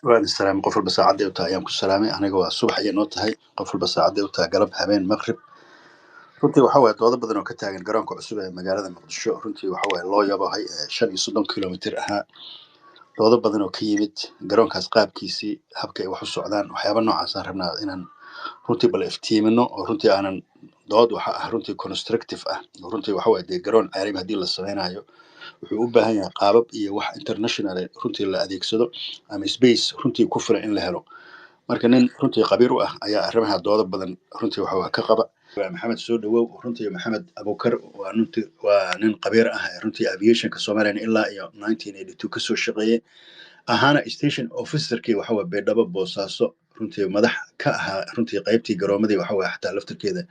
Waan salaamay. Qof walba saacadday u tahay ayaan ku salaamay. Aniga waa subax ayay noo tahay, qof walba saacadday u tahay, galab, habeen, maqrib. Runtii waxa waaye doodo badan oo ka taagan garoonka cusub ee magaalada Muqdisho. Runtii waxa waaye loo yabahay 35 kilomitir ahaa, doodo badan oo ka yimid garoonkaas, qaabkiisii, habka ay wax u socdaan, waxyaaba noocaasaan rabnaa inaan runtii bal iftiimino, oo runtii aanan dood waxa ah runtii constructive ah. Oo runtii waxa waaye dee garoon caalami haddii la sameynayo wuxuu u baahan yahay qaabab iyo wax international runtii la adeegsado ama space runtii ku filan in la helo. Marka nin runtii khabiir u ah ayaa arrimaha doodo badan runtii waxa waa ka qaba. Waa Maxamed, soo dhawow. Runtii Maxamed Abukar waa runtii waa nin khabiir ah ee runtii aviationka Soomaaliya ilaa iyo 1982 kasoo shaqeeyay, ahaana station officerkii waxa waa Baydhabo, Boosaaso, runtii madax ka ahaa runtii qaybtii garoomadii waxa waa xataa laftirkeeda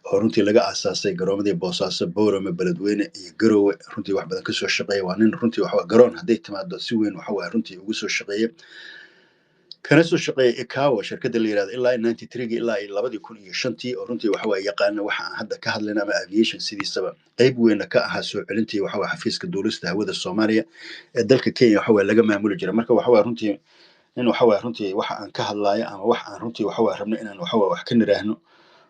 oo runtii laga aasaasay garoomadii Boosaaso, Boorame, Beledweyne iyo Garowe. Runtii wax badan kasoo shaqeeya. Waa nin runtii waxa waa garoon hadday timaado si weyn waxa waa runtii ugu soo shaqeeyay, kana soo shaqeeyay ICAO, shirkadda la yirahdo, ilaa 93 ilaa iyo 2005-tii, oo runtii waxa waa yaqaana waxa aan hadda ka hadlayna ama aviation sidiisaba, qayb weynna ka ahaa soo celintii waxa waa xafiiska duulista hawada Soomaaliya ee dalka Kenya waxa waa laga maamuli jiray. Marka waxa waa runtii nin waxa waa runtii waxa aan ka hadlayo ama wax aan runtii waxa waa rabno inaan waxa waa wax ka niraahno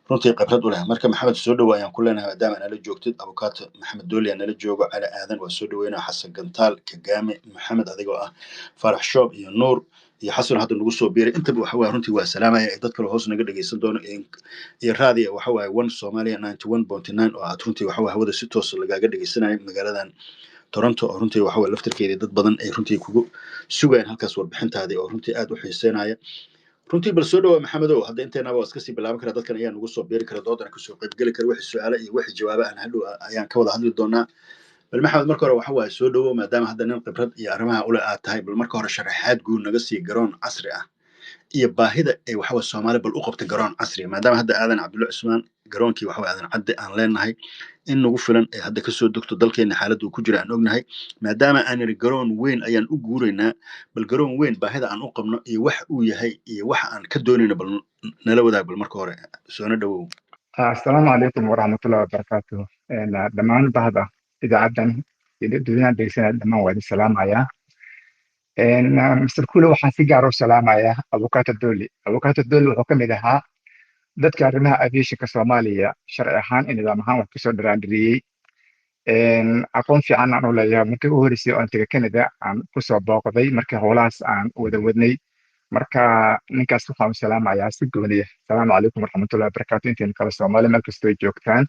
runtii khibrad u leh. Marka Maxamed, soo dhawo ayaan ku leenahay maadaama nala joogtid. Abukaato Maxamed Dooli nala joogo, Cali Aadan waa soo dhaweynaa, Xasan Gantaal, Kagaame, Maxamed, adigoo ah Farax Shoob iyo Nuur iyo Xasan hadda nagu soo biiray, intaba waxa waa runtii waa salaamaya. Dad kale hoos naga dhageysan doono iyo raadiya waxa waaye One Somalia 91.9 oo aad runtii waxa waa hawada si toos lagaaga dhageysanayo magaaladan Toronto, oo runtii waxa waa laftirkeedii dad badan ay runtii kugu sugayaan halkaas warbixintaadii oo runtii aad u xiiseynaya runtii. Bal soo dhawaa Maxamedow. Hadda inteenaba waa iska sii bilaaban kara, dadkan ayaa nagu soo biiri kara, doodana kasoo qaybgeli kara. Wixii su-aale iyo wixii jawaabo aan hadhow ayaan ka wada hadli doonaa. Bal Maxamed, marka hore waxa waaye soo dhawow, maadaama hadda nin khibrad iyo arrimaha ule aad tahay. Bal marka hore sharaxaad guud naga sii garoon casri ah iyo baahida ay waxawa Soomaali bal u qabta garoon casri ah, maadaama hadda Aadan Cabdulle Cusmaan garoonkii waxawa Aadan Cadde aan leenahay in nagu filan ee hadda kasoo degto dalkeena xaaladda uu ku jira aan ognahay. Maadaama aan niri garoon weyn ayaan u guuraynaa, bal garoon weyn baahida aan u qabno iyo wax uu yahay iyo waxa aan ka doonayno bal nala wadaag. Bal marka hore soona dhawow. Asalaamu calaykum waraxmatullahi wabarakaatuh. Dhammaan bahda idaacaddan iyo dadweynaha dhegeysanaya dhammaan waa idin salaamayaa. Mr. Kule, waxaan si gaar u salaamayaa Abukato Doli. Abukato Doli wuxuu ka mid ahaa dadka arrimaha aviationka Soomaaliya sharci ahaan iyo nidaam ahaan wax kasoo dharaandhiriyey. Aqoon fiican aan u leeyahay. Markii u horreysay oo aan tegay Canada aan kusoo booqday markii howlahaas aan wada wadnay. Marka ninkaas waxaan u salaamayaa si gooniya. Asalaamu calaykum waraxmatullahi wabarakaatu intiin kale Soomaali meel kastoo ay joogtaan.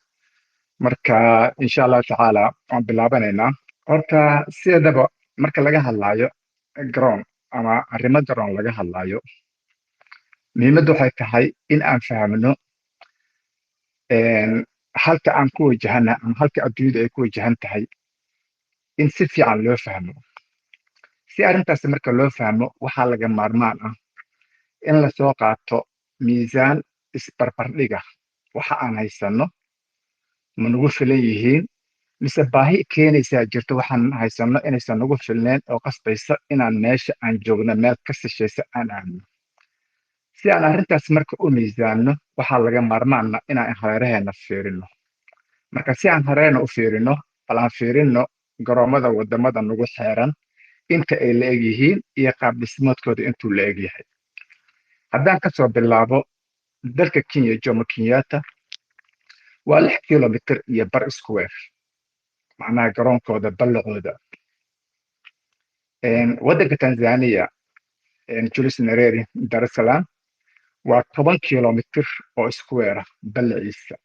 Marka insha Allahu tacaala waan bilaabanaynaa. Horta sideedaba marka laga hadlaayo garoon ama arrimo garoon laga hadlaayo, muhiimaddu waxay tahay in aan fahmno halka aan ku wajahana ama halka adduunyadu ay ku wajahan tahay, in si fiican loo fahmo. Si arrintaasi marka loo fahmo, waxaa laga maarmaan ah in lasoo qaato miisaan isbarbardhiga: waxa aan haysanno ma nagu filan yihiin, mise baahi keenaysaa jirto waxaan haysanno inaysan nagu filneen oo qasbaysa inaan meesha aan joogno meel ka sishaysa aan aadno? Si aan arrintaas marka u miisaanno, waxaa laga maarmaana inaan hareeraheena fiirino. Marka si aan hareerna u fiirino, bal aan fiirino garoomada wadamada nagu xeeran inta ay la eg yihiin iyo qaab dhismoodkooda intuu la eg yahay. Haddaan kasoo bilaabo dalka Kenya, Jomo Kenyatta waa 6.5 kilomitir square, macnaha garoonkooda ballacooda. Waddanka Tanzania, Julius Nyerere, Dar es Salaam, waa 10 kilomitir oo square ah ballaciisa.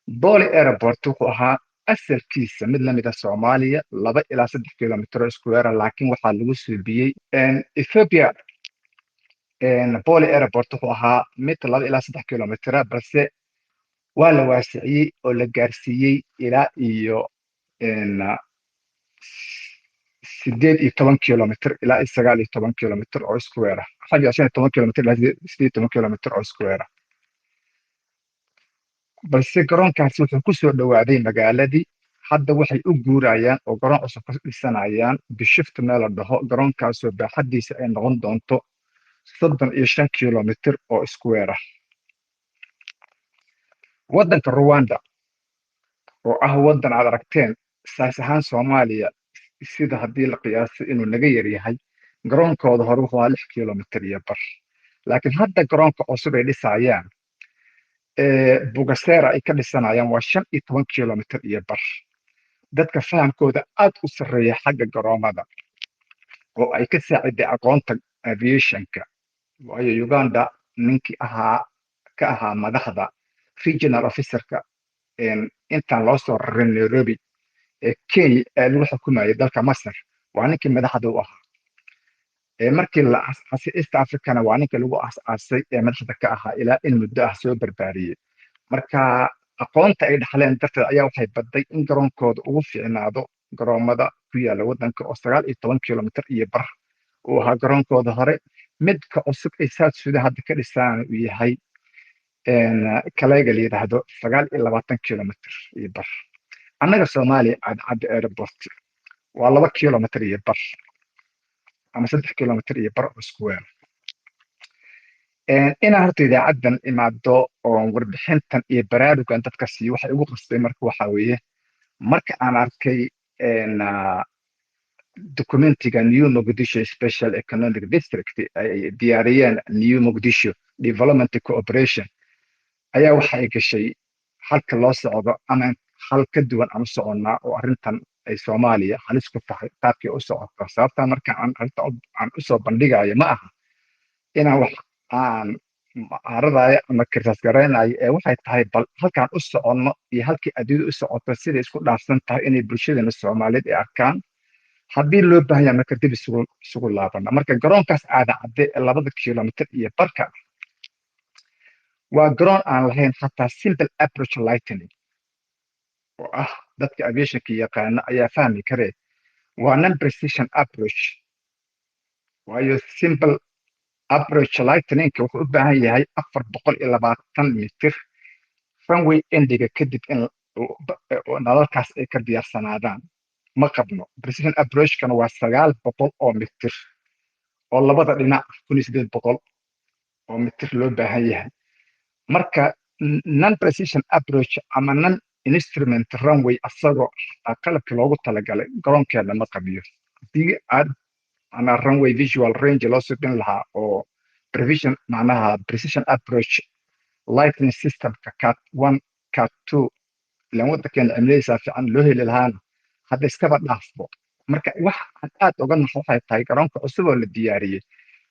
Bole Airport wuxuu ahaa asalkiisa mid lamid ah Soomaaliya, 2 ilaa 3 kilomitir oo square ah, laakiin waxaa lagu suubiyey Ethiopia. Bole Airport wuxuu ahaa mid 2 ilaa 3 kilomitir ah, balse waa la waasiciyey oo la gaarsiiyey ilaa iyo 18 kilomitir ilaa iyo 19 kilomitir oo square ah, waxaa 15 kilomitir ilaa 18 kilomitir oo square ah. Balse garoonkaasi wuxuu ku soo dhowaaday magaaladii. Hadda waxay u guurayaan oo garoon cusub ka dhisanayaan Bishiftu meel la dhaho, garoonkaasoo baaxaddiisa ay noqon doonto 35 kilomitir oo square ah. Waddanka Rwanda, oo ah waddan aad aragteen size ahaan Soomaaliya sida haddii la qiyaaso inuu naga yar yahay, Garoonkooda hore wuxuu ahaa 6.5 kilomitir, laakiin hadda garoonka cusub ay dhisayaan ee Bugesera ay ka dhisanayaan waa 15.5 kilomitir. Dadka fahamkooda aad u sarreeya xagga garoomada oo ay ka saaciday aqoonta aviationka, waayo Uganda ninkii ahaa ka ahaa madaxda regional officerka intaan loo soo rarin Nairobi ee Kenya ee lagu xukumayay dalka Masar, waa ninkii madaxda u ahaa. Ee markii la asaasay East Africana waa ninka lagu asaasay ee madaxda ka ahaa ilaa in muddo ah soo barbaariyey. Marka aqoonta ay dhaxleen darteed ayaa waxay baday in garoonkooda ugu fiicnaado garoomada ku yaala waddanka, oo 19.5 kilomitir uu ahaa garoonkooda hore. Midka cusub ee South Sudan hadda ka dhisaan uu yahay Kalega la yidhaahdo 29.5 kilomitir. Annaga Soomaaliya, Cadcadda Airport waa 2.5 kilomitir ama 3.5 kilomitir oo square. Inaan horta idaacaddan imaado oon warbixintan iyo baraarugan dadka siiyo waxay igu qasbay marka waxaa weeye marka aan arkay documentiga New Mogadishu Special Economic District ay diyaariyeen New Mogadishu Development Cooperation, ayaa waxa ay gashay halka loo socdo ama hal ka duwan aan u soconnaa oo arrintan ay Soomaaliya halis ku tahay qaabkii u socoto. Sababta marka aan arrintan aan usoo bandhigayo ma aha inaan wax aan mucaaradaayo ama criticize garaynayo, ee waxay tahay bal halkaan u soconno iyo halkii adduunyada u socoto siday isku dhaafsan tahay inay bulshadeena Soomaaliyeed ay arkaan. Haddii loo baahan yahay marka dib isugu laabana. Marka garoonkaas Aadan Cadde ee 2.5 kilomitir waa garoon aan lahayn xataa simple approach lighting, oo ah dadka aviationka yaqaana ayaa fahmi karee, waa non precision approach, waayo simple approach lightingka wuxuu u baahan yahay 420 mitir runway endiga kadib in nalalkaas ay ka diyaarsanaadaan. Ma qabno. Precision approachkana waa 900 oo mitir oo labada dhinac, 1800 oo mitir loo baahan yahay. Marka non precision approach ama non instrument runway asagoo xataa qalabkii loogu talagalay garoonkeeda ma qabiyo. Haddii aad macnaha runway visual range loo subin lahaa oo prevision macnaha precision approach lighting systemka cat 1, cat 2, ilan waddankeena cimiladiisa fiican loo heli lahaana, hadda iskaba dhaafbo. Marka wax aan aad uga naxo waxay tahay garoonka cusub oo la diyaariyey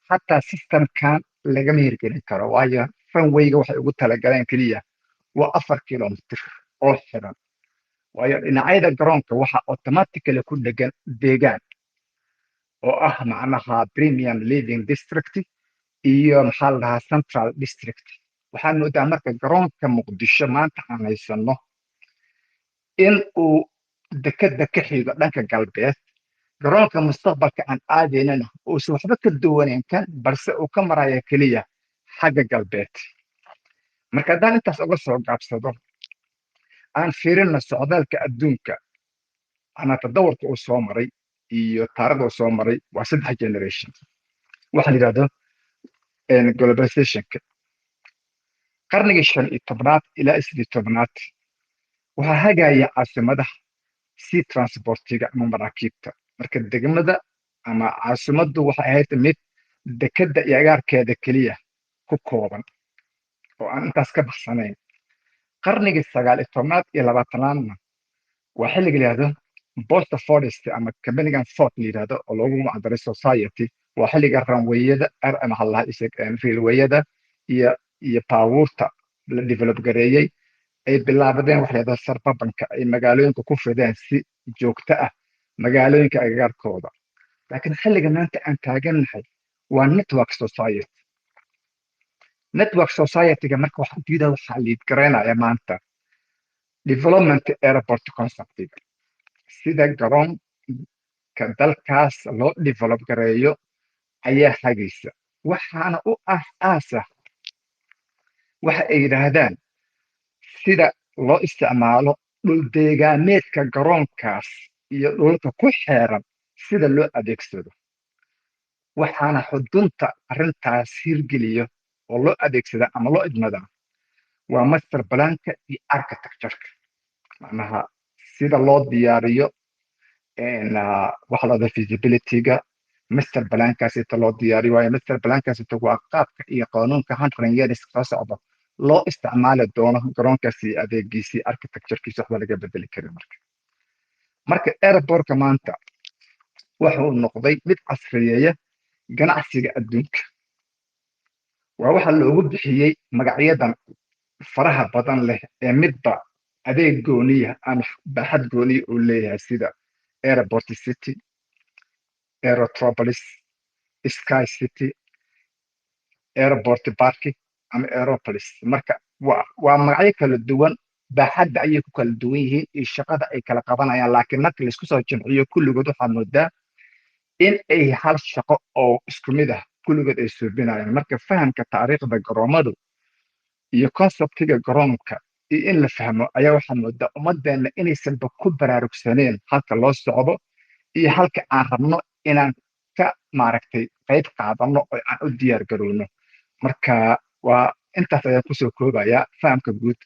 xataa systemkan lagama hirgelin karo, waayo runwayga waxay ugu talagaleen keliya waa 4 kilomitir oo xiran, waayo dhinacyada garoonka waxa automatically ku dhegan deegaan oo ah macnaha premium living district iyo maxaa la dhahaa central district. Waxaan moodaa marka garoonka Muqdisho maanta aan haysano in uu dekeda ka xigo dhanka galbeed, garoonka mustaqbalka aan aadaynana uusan waxba ka duwanayn kan, balse uu ka maraya keliya xagga galbeed. Marka haddaan intaas uga soo gaabsado, aan fiirino socdaalka adduunka ama tadawurka uu soo maray iyo taarikhda uu soo maray, waa saddex generation. Waxa la yidhahdo globalizationka, qarnigii 15aad ilaa 18aad waxaa hagaya caasimadaha sea transportiga ama maraakiibta. Marka degmada ama caasimaddu waxay ahayd mid dekedda iyo agaarkeeda keliya ku kooban oo aan intaas ka baxsanayn. Qarnigii 19aad iyo 20aadna waa xilliga la yihahdo post Fordist ama companigan Ford la yihahdo oo loogu magacdaray society. Waa xilliga runwayada maxaa la dhahaa railwayada iyo baabuurta la develop gareeyey, ay bilaabadeen waxa la yihahdo suburbanka, ay magaalooyinka ku fideen si joogto ah magaalooyinka agagaarkooda. Laakiin xilliga maanta aan taagannahay waa network society. Network society-ga marka waxa adduunyada waxaa lead garaynaya maanta development airport conceptiga, sida garoonka dalkaas loo develop gareeyo ayaa hagaysa. Waxaana u aas-aasa waxa ay yidhaahdaan sida loo isticmaalo dhul deegaameedka garoonkaas iyo dhulka ku xeeran sida loo adeegsado. Waxaana xudunta arrintaas hirgeliyo oo loo adeegsada ama loo idmadaa waa master planka iyo architectureka, macnaha sida loo diyaariyo waxa la dhahda feasibilityga, Master plankaasita loo diyaariyo, waayo master plankaasita waa qaabka iyo qaanuunka 100 years soo socda loo isticmaali doono garoonkaasi, adeegiisii, architecturekiisa waxba laga bedeli karin. Marka airportka maanta wuxuu noqday mid casriyeeya ganacsiga adduunka. Waa waxa loogu bixiyey magacyadan faraha badan leh ee midba adeeg gooniya ama baaxad gooniya uu leeyahay, sida Airport City, Aerotropolis, Sky City, Airport Park ama Aeropolis. Marka waa magacyo kala duwan, baaxadda ayay ku kala duwan yihiin iyo shaqada ay kala qabanayaan, laakiin marka laisku soo jamciyo kulligood waxaad moodaa in ay hal shaqo oo isku mid ah kulligood ay suubinayaan. Marka fahamka taariikhda garoomadu iyo conceptiga garoonka iyo in la fahmo ayaa waxaa moodaa ummadeenna inaysanba ku baraarugsaneen halka loo socdo iyo halka aan rabno inaan ka maaragtay qayb qaadano oo aan u diyaar garowno. Marka waa intaas ayaan kusoo koobayaa fahamka guud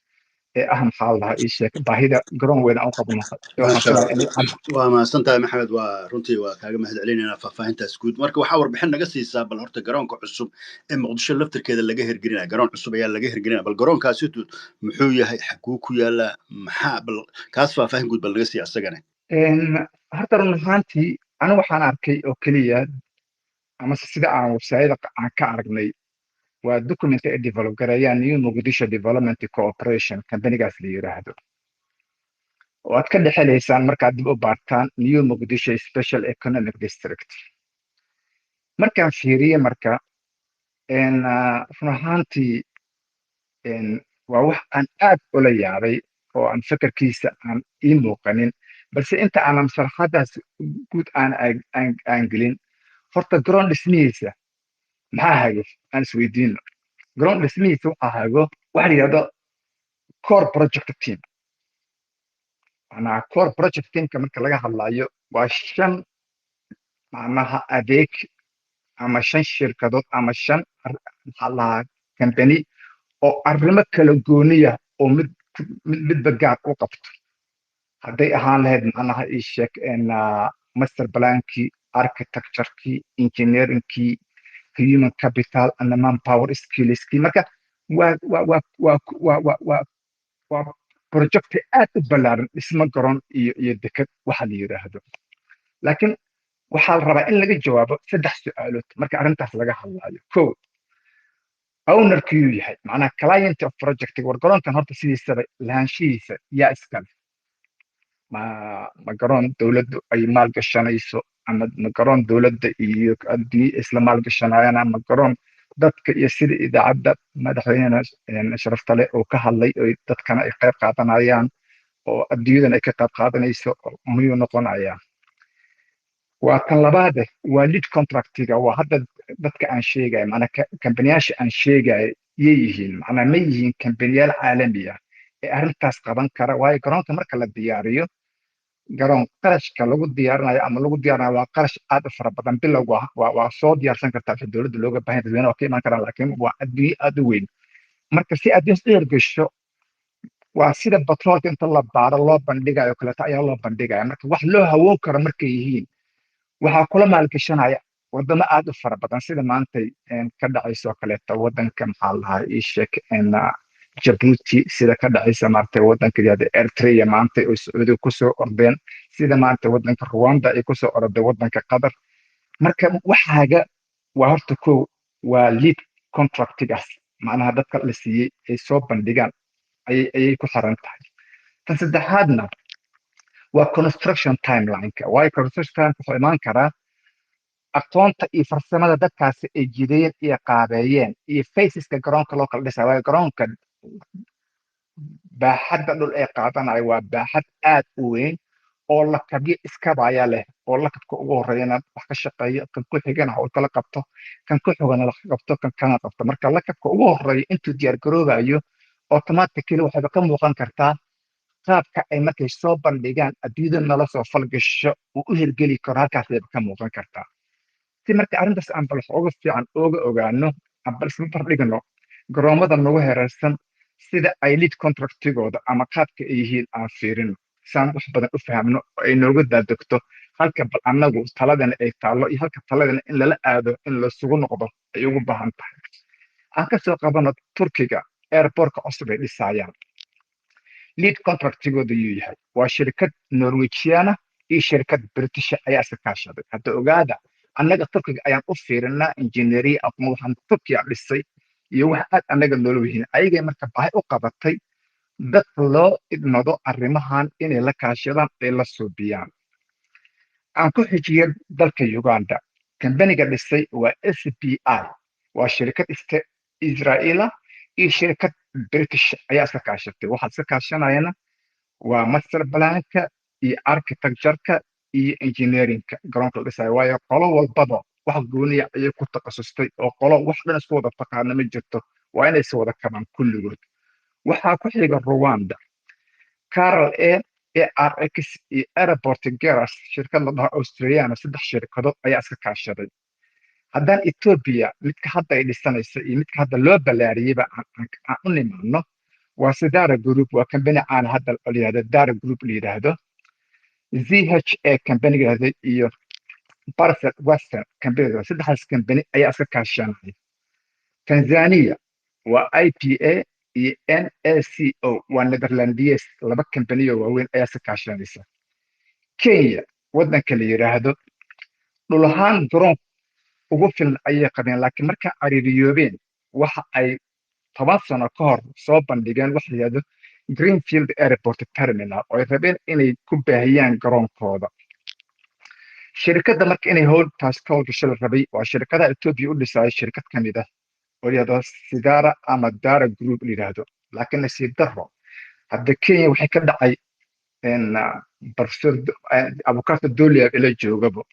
ee ah, maxaa la dhahaa, ii sheeg, baahida garoon weyn aan u qabno. Waxaan Maasha filaya Allah. Inay Waa mahadsan tahay, Maxamed. Waa runtii waa kaaga mahad celinaynaa faahfaahintaas guud. Marka waxaa warbixin naga siisaa bal horta garoonka cusub ee Muqdisho laftirkeeda laga hirgelinaya. Garoon cusub ayaa laga hirgelinaya. Bal garoonkaasi muxuu yahay? Xaguu ku yaalaa? Maxaa bal kaas faahfaahin guud bal naga siiya isagana. Horta run ahaantii anigu waxaan arkay oo keliya, amase sida aan website aan ka aragnay, waa document ay develop gareeyaan New Mogadishu Development Corporation companygaas la yiraahdo, oo aad ka dhexelaysaan markaad dib u baartaan New Mogadishu Special Economic District. Markaan fiiriyey marka, run ahaantii waa wax aan aad ula yaabay oo aan fekerkiisa aan ii muuqanin. Balse inta aanan sharaxaadaas guud aan gelin, horta garoon dhismihiisa maxaa hago aan isweydiino. Garoon dhismihiisa waxaa hago waxa la yidhahdo core project team. Macnaha core project teamka marka laga hadlayo waa shan, macnaha adeeg ama shan shirkadood ama shan maxaa la dhahaa company oo arrimo kala gooniya oo mid midba gaar u qabto, hadday ahaan lahayd macnaha ii sheeg master plankii, architecturekii, engineeringkii, human capital and manpower skillskii. Marka waa project aad u ballaaran, dhismo garoon iyo deked waxa la yidhaahdo. Laakiin waxaa la rabaa in laga jawaabo saddex su-aalood marka arrintaas laga hadlayo. Kow, ownerkiyuu yahay, macnaha client of project? War garoonkan horta sidiisaba lahaanshihiisa yaa iskale? Ma garoon dowladdu ay maalgashanayso, ama ma garoon dowladda iyo adduunye isla maalgashanayaan, ama garoon dadka iyo sida idaacadda madaxweynena sharafta leh oo ka hadlay oo dadkana ay qayb qaadanayaan oo adduunyadan ay ka qayb qaadanayso miyuu noqonayaa? Waa tan labaade, waa lead contractiga. Waa hadda dadka aan sheegaya, macnaa kambaniyaasha aan sheegaya yay yihiin? Macnaa ma yihiin kambaniyaal caalami ah ee arrintaas qaban kara? Waayo garoonka marka la diyaariyo, garoon qarashka lagu diyaarinayo ama lagu diyaarinayo waa qarash aad u fara badan. Bilowga waa soo diyaarsan kartaa wixii dowladda looga baahan yahay, dadweynaha waa ka iman karaan, laakiin waa adduunye aad u weyn. Marka si adduun u hirgasho, waa sida batroolka inta la baaro loo bandhigayo kaleeto ayaa loo bandhigaya. Marka wax loo hawoon karo markay yihiin, waxaa kula maalgashanaya wadamo aad u fara badan, sida maantay ka dhacayso kaleeto wadanka, maxaa la dhahaa, ii sheeg, Djibouti, sida ka dhacaysa maaragtay wadanka yihahda Eritrea maanta oo Sacuudiga kusoo ordeen, sida maanta wadanka Rwanda ay kusoo orday wadanka Qatar. Marka waxaaga waa horta kow waa lead contractigaas, macnaha dadka la siiyey ay soo bandhigaan ayay ku xiran tahay. Tan saddexaadna waa construction timeline-ka. Waayo construction time wuxuu imaan karaa aqoonta iyo farsamada dadkaasi ay jideen iyo qaabeeyeen iyo phaseska garoonka loo kala dhisay. Waayo garoonka baaxadda dhul ee qaadanaya waa baaxad aad u weyn oo lakabyo iskabaya leh, oo lakabka ugu horeeyana wax ka shaqeeyo, kan ku xigana wax kala qabto, kan ku xigana wax ka qabto, kan kana qabto. Marka lakabka ugu horeeya intuu diyaar garoobayo, automatically waxayba ka muuqan kartaa qaabka ay markay soo bandhigaan adduunyada nala soo falgasho uu u hirgeli karo, halkaas bayba ka muuqan kartaa. Si marka arrintaas aan bal uga fiican ooga ogaano, aan bal isla bardhigno garoomada nagu hereersan sida ay lead contractigooda ama qaabka ay yihiin aan fiirino. Saan wax badan u fahamno oo ay nooga daadegto halka bal annagu taladana ay taallo iyo halka taladana in lala aado, in lasugu noqdo ay ugu baahan tahay. Aan ka soo qabano Turkiga, airportka cusub ay dhisayaan, lead contractigooda yuu yahay? Waa shirkad Norwegiana iyo shirkad British ayaa iska kaashaday. Hadda ogaada, annaga Turkiga ayaan u fiirinaa injineeriya, aqoon waxaan Turkiya dhisay iyo wax aad annaga noola wihiin ayagay. Marka baahi u qabatay dad loo idmado arrimahan inay la kaashadaan, ay la suubiyaan. Aan ku xijiyo dalka Uganda. Kambaniga dhisay waa SBI, waa shirkad Israa'iila iyo shirkad British ayaa iska kaashatay. Waxaa iska kaashanayana waa master planka iyo architectureka iyo engineeringka garoonka la dhisayo, waayo qolo walbaba wax gooniya ayay ku takhasustay, oo qolo wax dhan isku wada taqaana ma jirto, waa inay is wada kabaan kulligood. Waxaa ku xiga Rwanda, Carl A ARX iyo Airport Geras, shirkad la dhaho Australiana, saddex shirkadood ayaa iska kaashaday. Haddaan Ethiopia, midka hadda ay dhisanaysa iyo midka hadda loo ballaariyeyba aan u nimaano, waa Sidara Group, waa kambani caan hadda la yidhahdo Dara Group la yidhaahdo, ZHA kambaniga yidhahdo iyo Parcel Western kambaniga, saddexdaas kambani ayaa iska kaashanaya. Tanzania waa IPA iyo NACO, waa Netherlandies, laba kambaniyo waaweyn ayaa iska kaashanaysa. Kenya, waddanka la yidhaahdo, dhul ahaan garoon ugu filan ayay qabeen, laakiin markaa cariiriyoobeen waxa ay 10 sano ka hor soo bandhigeen waxa la yidhahdo Greenfield Airport Terminal, oo ay rabeen inay ku baahiyaan garoonkooda. Shirkadda marka inay howltaas ka howlgasho la rabay waa shirkadaha Ethiopia u dhisaya, shirkad ka mid ah oo la yidhahdo Sidara ama Dara Group la yidhaahdo. Laakiin nasiib darro, hadda Kenya waxay ka dhacay, Professor Abukato Doliab ila joogabo,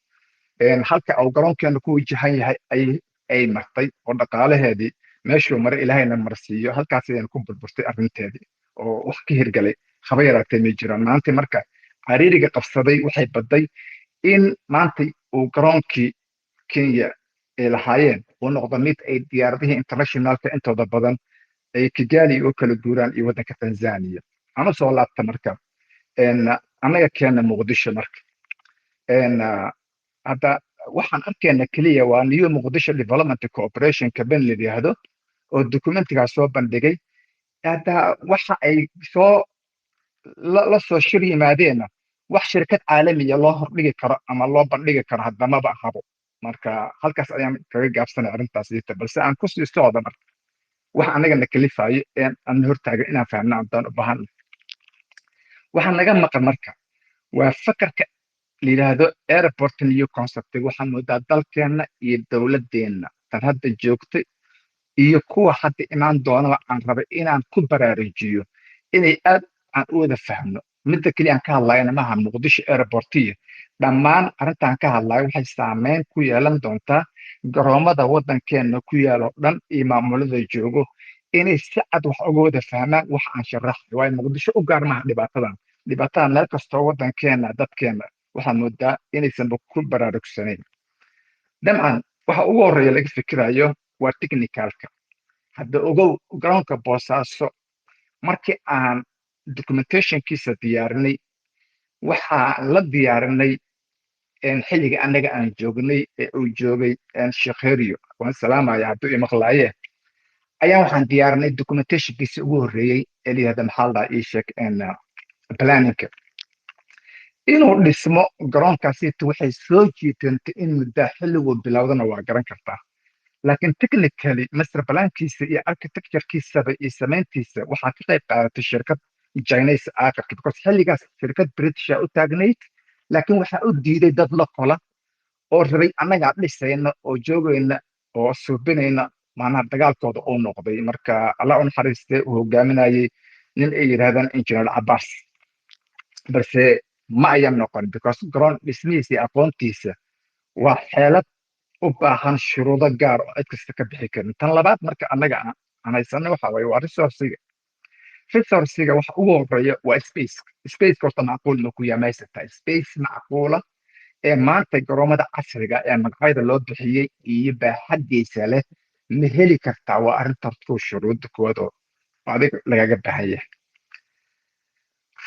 halka uu garoonkeena ku wajahan yahay ay martay, oo dhaqaalaheedii meeshuu maray Ilaahayna marsiiyo, halkaas ayayna ku burburtay arrinteedii, oo wax ka hirgalay haba yaraatee may jiraan maanta. Marka cariiriga qabsaday waxay baday in maanta uu garoonkii Kenya ay lahaayeen uu noqdo mid ay diyaaradihii internationalka intooda badan ay Kigali u kala guuraan iyo waddanka Tanzania. Ama soo laabta marka annaga keena Muqdisho. Marka hadda waxaan arkayna keliya waa New Muqdisho Development Corporation company la yidhaahdo oo documentigaas soo bandhigay. Hadda waxa ay soo la soo shir yimaadeenna wax shirkad caalamiya loo hordhigi karo ama loo bandhigi karo haddamaba ahabo. Marka halkaas ayaan kaga gaabsanay arrintaas ita, balse aan kusii socda. Marka wax annaga na kalifayo ee aan hortaagan inaan fahamno haddaan u baahan, waxa naga maqan marka waa fakarka la yidhaahdo airport new concept. Waxaan moodaa dalkeenna iyo dowladeenna tan hadda joogtay iyo kuwa hadda imaan doonaba aan rabay inaan ku baraarujiyo inay aad aan u wada fahmno. Midda keliya aan ka hadlayana maaha Muqdisho airportiya, dhammaan arrintaan ka hadlayo waxay saameyn ku yeelan doontaa garoomada waddankeena ku yaal oo dhan iyo maamulada joogo inay si cad wax uga wada fahmaan wax aan sharaxay, waayo Muqdisho u gaar maaha dhibaatadan. Dhibaatadan meel kastoo waddankeena dadkeena waxaa moodaa inaysanba ku baraarugsanayn. Dabcan waxa ugu horreeya laga fikirayo waa technicalka. Hadda ogow, garoonka Boosaaso markii aan documentationkiisa diyaarinay, waxaa la diyaarinay xilliga annaga aan joognay ee uu joogay Sheekh Heriyo, waan salaamaya hadduu imaqlaaye, ayaan waxaan diyaarinay documentationkiisa ugu horreeyey ee la yihahda, maxaa la dhahaa, ii sheeg, planningka inuu dhismo garoonkaasiita. Waxay soo jiitantay in muddaa, xilliguu bilowdana waa garan kartaa, laakiin technically master plankiisa iyo architecturekiisaba iyo samayntiisa waxaa ka qayb qaadatay shirkad Chinese aakhirka, because xilligaas shirkad British u taagnayd, laakiin waxaa u diiday dad la qola oo rabay annagaa dhisayna oo joogayna oo suubinayna, macnaha dagaalkooda uu noqday. Marka Allah u naxariistay, uu hogaaminayay nin ay yidhaahdaan Engineer Abbas, balse ma ayan noqon, because garoon dhismihiisa iyo aqoontiisa waa xeelad u baahan shuruudo gaar oo cid kasta ka bixi karin. Tan labaad marka annaga aan haysano waxa waye waa resourciga. Resourciga waxa ugu horeeya waa space. Space horta macquul ma ku yamaysataa space macquula ee maanta garoomada casriga ee magacyada loo bixiyey iyo baaxadiisa leh ma heli kartaa? Waa arrinta horta shuruudda koowaad oo adiga lagaga baahan yahay.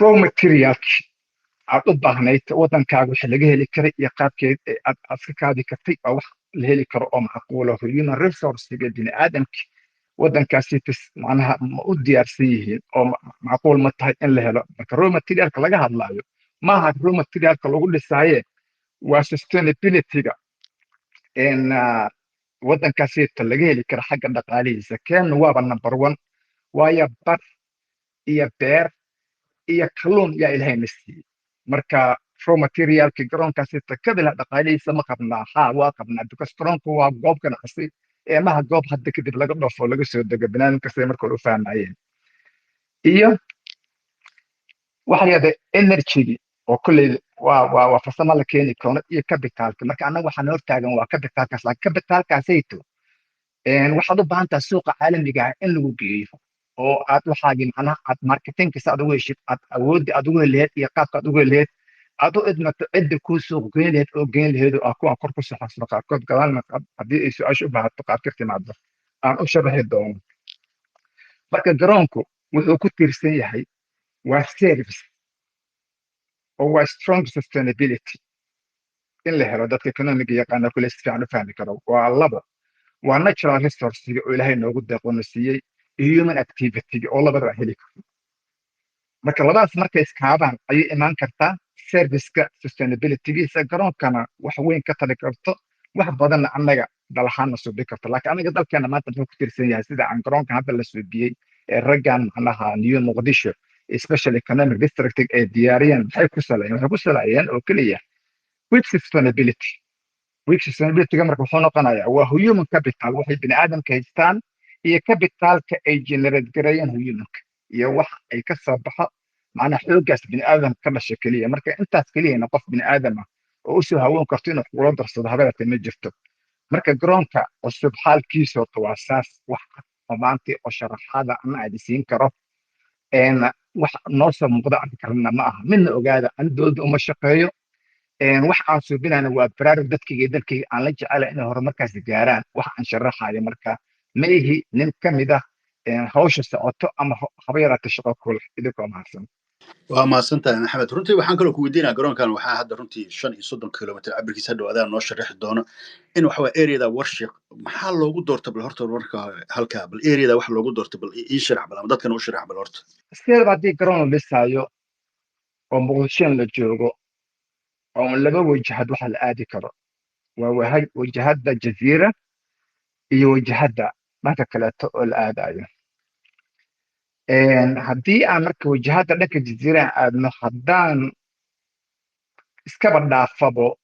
Raw materialki Aad u baahnayd waddankaaga wixii laga heli karay iyo qaabkeed aad iska kaadi kartay waa wax la heli karo oo macquulo. Human resource-ga, bini aadamki waddankaasi tis macnaha ma u diyaarsan yihiin oo macquul ma tahay in la helo? Marka raw materialka laga hadlaayo maaha raw materialka lagu dhisaaye, waa sustainability-ga in waddankaasita laga heli karo xagga dhaqaalihiisa. Keenna waaba number one, waayo bar iyo beer iyo kalluun yaa Ilahayna siiyey. Marka raw materialki garoonkaasita kabila dhaqaalihiisa ma qabnaa? Haa, waa qabnaa, because garoonku waa goob ganacsi ee maha goob hadda kadib laga dhoofo, laga soo dego. Banaadamka siday marka hore u fahmayeen iyo waxa la yidhahda energy oo kolley waa farsamo la keeni karo iyo capitalka. Marka annaga waxaan hortaagan waa capitalkaas, laakiin capitalkaasayto waxaad u baahan tahay suuqa caalamiga ah in lagu geeyo oo aad waxaagii macnaha aad marketingkiisa aad ugu heshid, aad awooddi aad ugu heli lahayd iyo qaabka aad ugu heli lahayd, aad u idmato cidda kuu suuq geyn lahayd oo geyn lahayd oo ah kuwaan kor ku soo qaarkood gadaalna, haddii ay su-aasha u baahato qaarka timaado aan u sharaxi doono. Marka garoonku wuxuu ku tiirsan yahay waa service oo waa strong sustainability in la helo. Dadka economiga yaqaana kule si fiican u fahmi karo. Waa labo, waa natural resource-ga oo Ilaahay noogu deeqoona siiyey iyo human activity oo labadaba heli karno. Marka labadaas markay iskaabaan ayay imaan kartaa serviceka sustainabilitygiisa garoonkana wax weyn ka tali karto, wax badanna annaga dalahaana suubi karto. Laakiin anaga dalkeena maanta muxuu ku tiirsan yahay? Sida aan garoonka hadda la suubiyey ee raggan macnaha New Muqdisho Special Economic District ay diyaariyeen, maxay ku saleeyeen? Waxay ku saleeyeen oo keliya weak sustainability. Weak sustainability-ga marka wuxuu noqonayaa waa human capital, waxay bini aadamka haystaan iyo capitalka ay generate gareeyeen humanka iyo wax ay ka soo baxo macnaha xooggaas bini aadamka ka dhasha keliya. Marka intaas keliyana qof bini aadam ah oo usoo hawoon karto inuu kula darsado habeerta ma jirto. Marka garoonka cusub xaalkiisa horta waa saas. Wax maantii oo sharaxaada ama aad isiin karo wax noo soo muuqda arki karana ma aha. Midna ogaada, ani dowladda uma shaqeeyo. Wax aan suubinayna waa baraarug dadkayga iyo dalkayga aan la jecela inay horumarkaas gaaraan. Wax aan sharaxayo marka ma ihi nin ka mid ah hawsha socoto ama haba yaraata shaqo kule. Idinkoo mahadsan. Waa mahadsan tahay, Maxamed. Runtii waxaan kaloo ku weydiinaya, garoonkan waxaa hadda runtii 35 kilomitr cabirkiisa, hadhow adaa noo sharaxi doono in waxa waa areada Warshiq maxaa loogu doorta. Bal horta marka halkaa bal areada wax loogu doorta bal ii sharax bal ama dadkana u sharax bal horta. Sideedaba haddii garoon la dhisaayo oo Muqdisho la joogo oo laba wajahad waxa la aadi karo waa wajahadda Jaziira iyo wajahadda dhanka kaleeto oo la aadayo. Haddii aan marka wajahadda dhanka Jaziira aadno, haddaan iskaba dhaafabo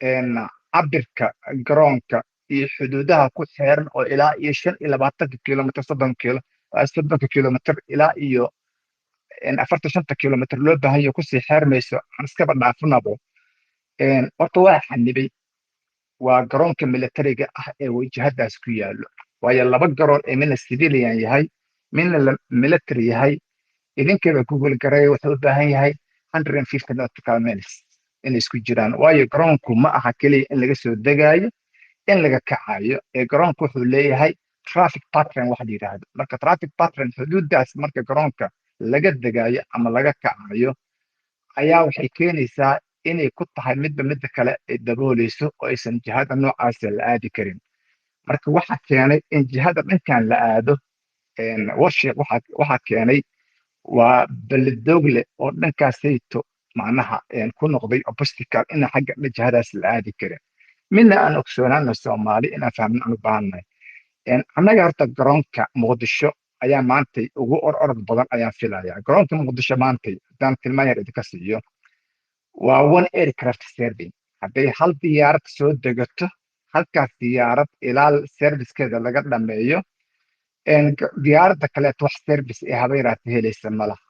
cabirka garoonka iyo xuduudaha ku xeeran oo ilaa iyo 25-ka kilomitr, 30 kilo, 30-ka kilomitr ilaa iyo 45-ta kilomitr loo baahan yaho kusii xeermayso, aan iskaba dhaafinabo, horta waa xanibay waa garoonka militariga ah ee wajahadaas ku yaallo, waayo laba garoon ee midna civilian yahay, midna military yahay, idinkaba Google gareeya, wuxuu u baahan yahay 150 nautical miles inay isku jiraan. Waayo garoonku ma aha keliya in laga soo degaayo, in laga kacayo, ee garoonku wuxuu leeyahay traffic pattern waxa la yidhaahdo. Marka traffic pattern xuduudaas marka garoonka laga degayo ama laga kacayo ayaa waxay keenaysaa inay ku tahay midba midda kale ay dabooleyso oo aysan jihada noocaasa la aadi karin. Marka waxa keenay in jihada dhankan la aado Warshiq waxa keenay waa Beledoogle oo dhankaasayto macnaha ku noqday obstacle ina xagga jihadaas la aadi karin. Midna aan ogsoonaano, Soomaali inaan fahmin aan u baahannahay, annaga horta garoonka Muqdisho ayaa maantay ugu ororod badan ayaan filayaa. Garoonka Muqdisho maantay haddaan tilmaan yar idinka siiyo, waa one aircraft serving. Hadday hal diyaarad soo degato, halkaas diyaarad ilaa servicekeeda laga dhameeyo, diyaaradda kaleeto wax service ee haba yaraata helaysa ma laha.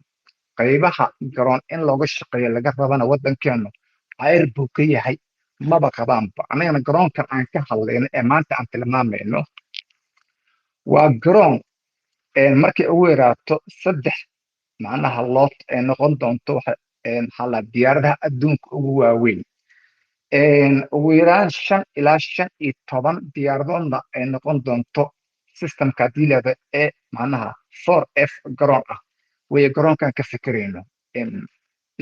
Qaybaha garoon in looga shaqeeyo laga rabana waddankeenu cayr buu ka yahay, maba qabaanba. Annagana garoonkan aan ka hadlayno ee maanta aan tilmaamayno waa garoon markay ugu yaraato saddex macnaha lot ee noqon doonto waxa maxaa la diyaaradaha adduunka ugu waaweyn, ugu yaraan 5 ilaa 15 diyaaradoodna ay noqon doonto systemka haddii leeda ee macnaha 4F garoon ah weeye garoonkan ka fikirayno.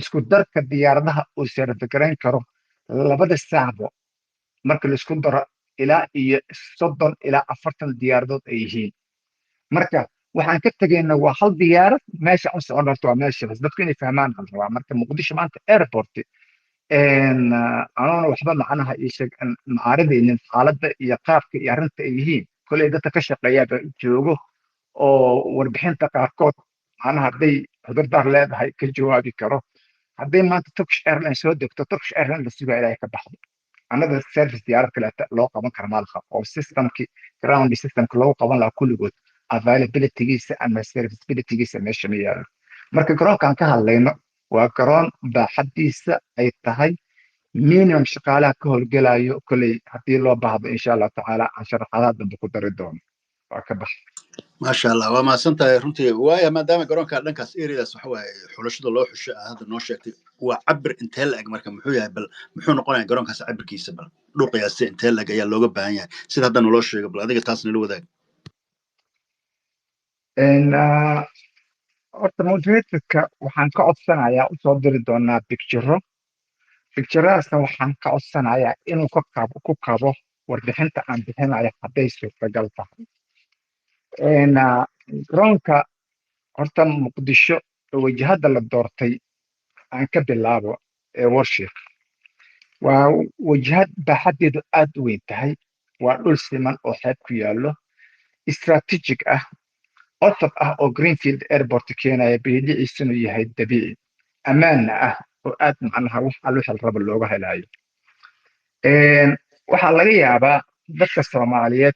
Isku darka diyaaradaha uu serve garayn karo labada saacbo marka laisku daro ilaa iyo 30 ilaa 40 diyaaradood ay yihiin. Marka waxaan ka tegayna waa hal diyaarad. Meesha u socon horta waa meesha bas dadku inay fahmaan aan rabaa. Marka Muqdisho maanta airport anoona waxba macnaha ii sheeg macaaridaynin xaaladda iyo qaabka iyo arrinta ay yihiin. Koley dadka ka shaqeeyaaba joogo oo warbixinta qaarkood macnaha hadday cudurdaar leedahay ka jawaabi karo. Hadday maanta Turkish Airline soo degto, Turkish Airline la sugaa ilaahay ka baxdo, another service diyaarad kaleeta loo qaban kara malaha oo systemki ground systemka loogu qaban lahaa kulligood availabilitygiisa ama serviceabilitygiisa meesha ma yaalo. Marka garoonkaan ka hadlayno waa garoon baaxadiisa ay tahay minimum shaqaalaha ka howlgelayo. Kolley haddii loo baahdo, insha Allah tacaala, aan sharaxaadaha dambe ku dari doono. Waa ka bax. Maasha Allah, waa mahadsan tahay runtii. Waaya, maadaama garoonka dhankaas areadaas waxa waaye xulashada loo xusho aad hadda noo sheegtay, waa cabir intee la eg? Marka muxuu yahay bal, muxuu noqonayaa garoonkaas cabirkiisa? Bal dhul qiyaase intee la eg ayaa looga baahan yahay sida hadda naloo sheego? Bal adiga taas nala wadaag. Horta moderatorka waxaan ka codsanayaa usoo diri doonaa picturo. Picturadaasna waxaan ka codsanayaa inuu ka kabo ku kabo warbixinta aan bixinayo hadday suurtagal tahay. Garoonka horta Muqdisho wajahada la doortay aan ka bilaabo ee Warshiik waa wajahad baaxaddeedu aad u weyn tahay. Waa dhul siman oo xeeb ku yaallo, strategic ah, cusub ah oo greenfield airport keenaya, biidhiciisunu yahay dabiici, ammaanna ah oo aad macnaha wax al wixii la rabo looga helayo. Waxaa laga yaabaa dadka Soomaaliyeed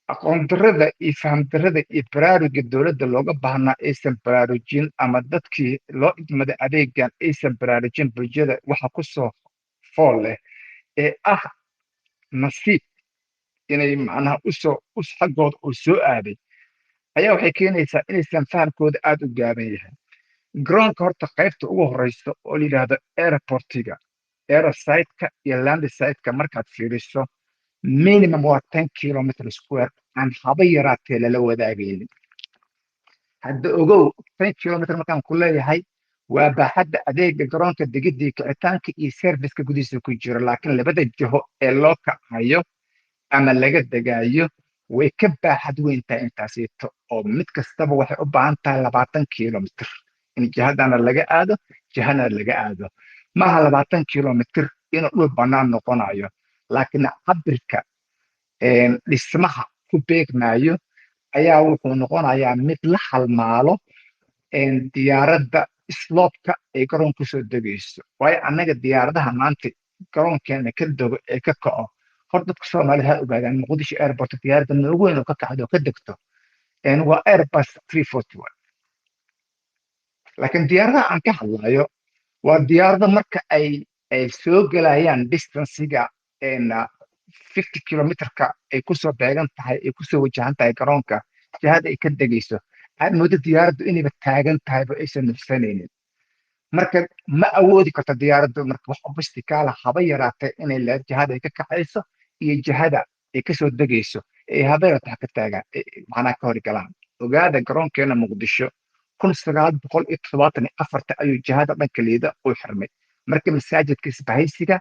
aqoon darrada iyo faham darrada iyo baraaruga dowladda looga baahnaa aysan baraarujin ama dadkii loo idmaday adeegan aysan baraarujin bulshada waxa ku soo fool leh ee ah nasiib inay macnaha usoo us xaggooda uu soo aaday ayaa waxay keenaysaa inaysan fahamkooda aad u gaaban yahay. Garoonka horta qaybta ugu horeysa oo la yidhaahdo airportiga, airside-ka iyo landside-ka, markaad fiiriso minimum waa 10 kilometer square aan haba yaraatee lala wadaagaynin. Hadda ogow, 10 kilometer markaan ku leeyahay waa baaxadda adeega garoonka, degidii, kicitaanka iyo serviceka gudihiisa ku jiro, laakiin labada jiho ee loo kacayo ama laga degayo way ka baaxad weyn tahay intaasito, oo mid kastaba waxay u baahan tahay 20 kilometer in jihadana laga aado, jihana laga aado. Maaha 20 kilometer inuu dhul bannaan noqonayo, laakiin cabirka dhismaha ku beegmayo ayaa wuxuu noqonayaa mid la halmaalo diyaaradda slopeka ay garoon kusoo degayso. Waayo annaga diyaaradaha maanta garoonkeena ka dego ee ka kaco, hor dadka Soomaalida ha ogaadaan, Muqdisho Airport diyaaradda noogu weyn oo ka kacdo oo ka degto waa Airbus 341. Laakiin diyaaradaha aan ka hadlayo waa diyaarado marka ay soo gelayaan distancega 50 kilometerka ay kusoo beegan tahay, ay kusoo wajahan tahay garoonka jihada ay ka degayso, aad moodo diyaaraddu inayba taagan tahayba, aysan nufsanaynin. Marka ma awoodi karto diyaaraddu marka wax obstacle haba yaraatee inay leed jihada ay ka kacayso iyo jihada ay kasoo degayso ee haba yaraatee wax ka taagaan macnaha ka hor galaan. Ogaada, garoonkeena Muqdisho 1974-ta ayuu jihada dhanka liida u xirmay markii masaajidka Isbahaysiga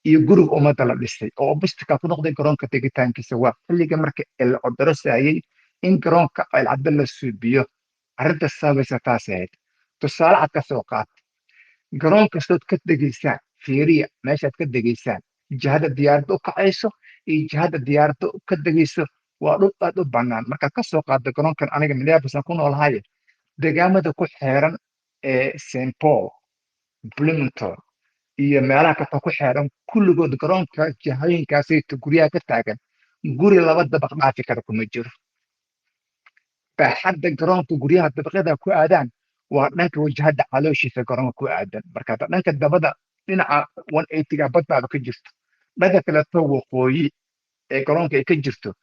iyo guriga ummadda la dhisay oo obstacle ku noqday garoonka degitaankiisa. Waa xilliga marka la odorosayay in garoonka Ceelcadde la suubiyo. Arrinta sabaysa taas ahayd. Tusaale cad ka soo qaat, garoon kastood ka degaysaan fiiriya meeshaad ka degaysaan, jihada diyaaradda u kacayso iyo jihada diyaaradda ka degayso waa dhul aad u bannaan. Markaad ka soo qaaddo garoonkan, aniga Minneapolis aan ku noolahay, deegaamada ku xeeran ee St Paul, Bloomington iyo meelaha kasta ku xeeran, kulligood garoonka jihooyinkaasayto guryaha ka taagan, guri laba dabaq dhaafi kara kuma jiro. Baaxadda garoonka guryaha dabaqyada ku aadaan waa dhanka wajahada calooshiisa garoonka ku aadan. Marka hadda dhanka dabada dhinaca 180-ga badbaaba ka jirto, dhanka kaleeto waqooyi ee garoonka ay ka jirto,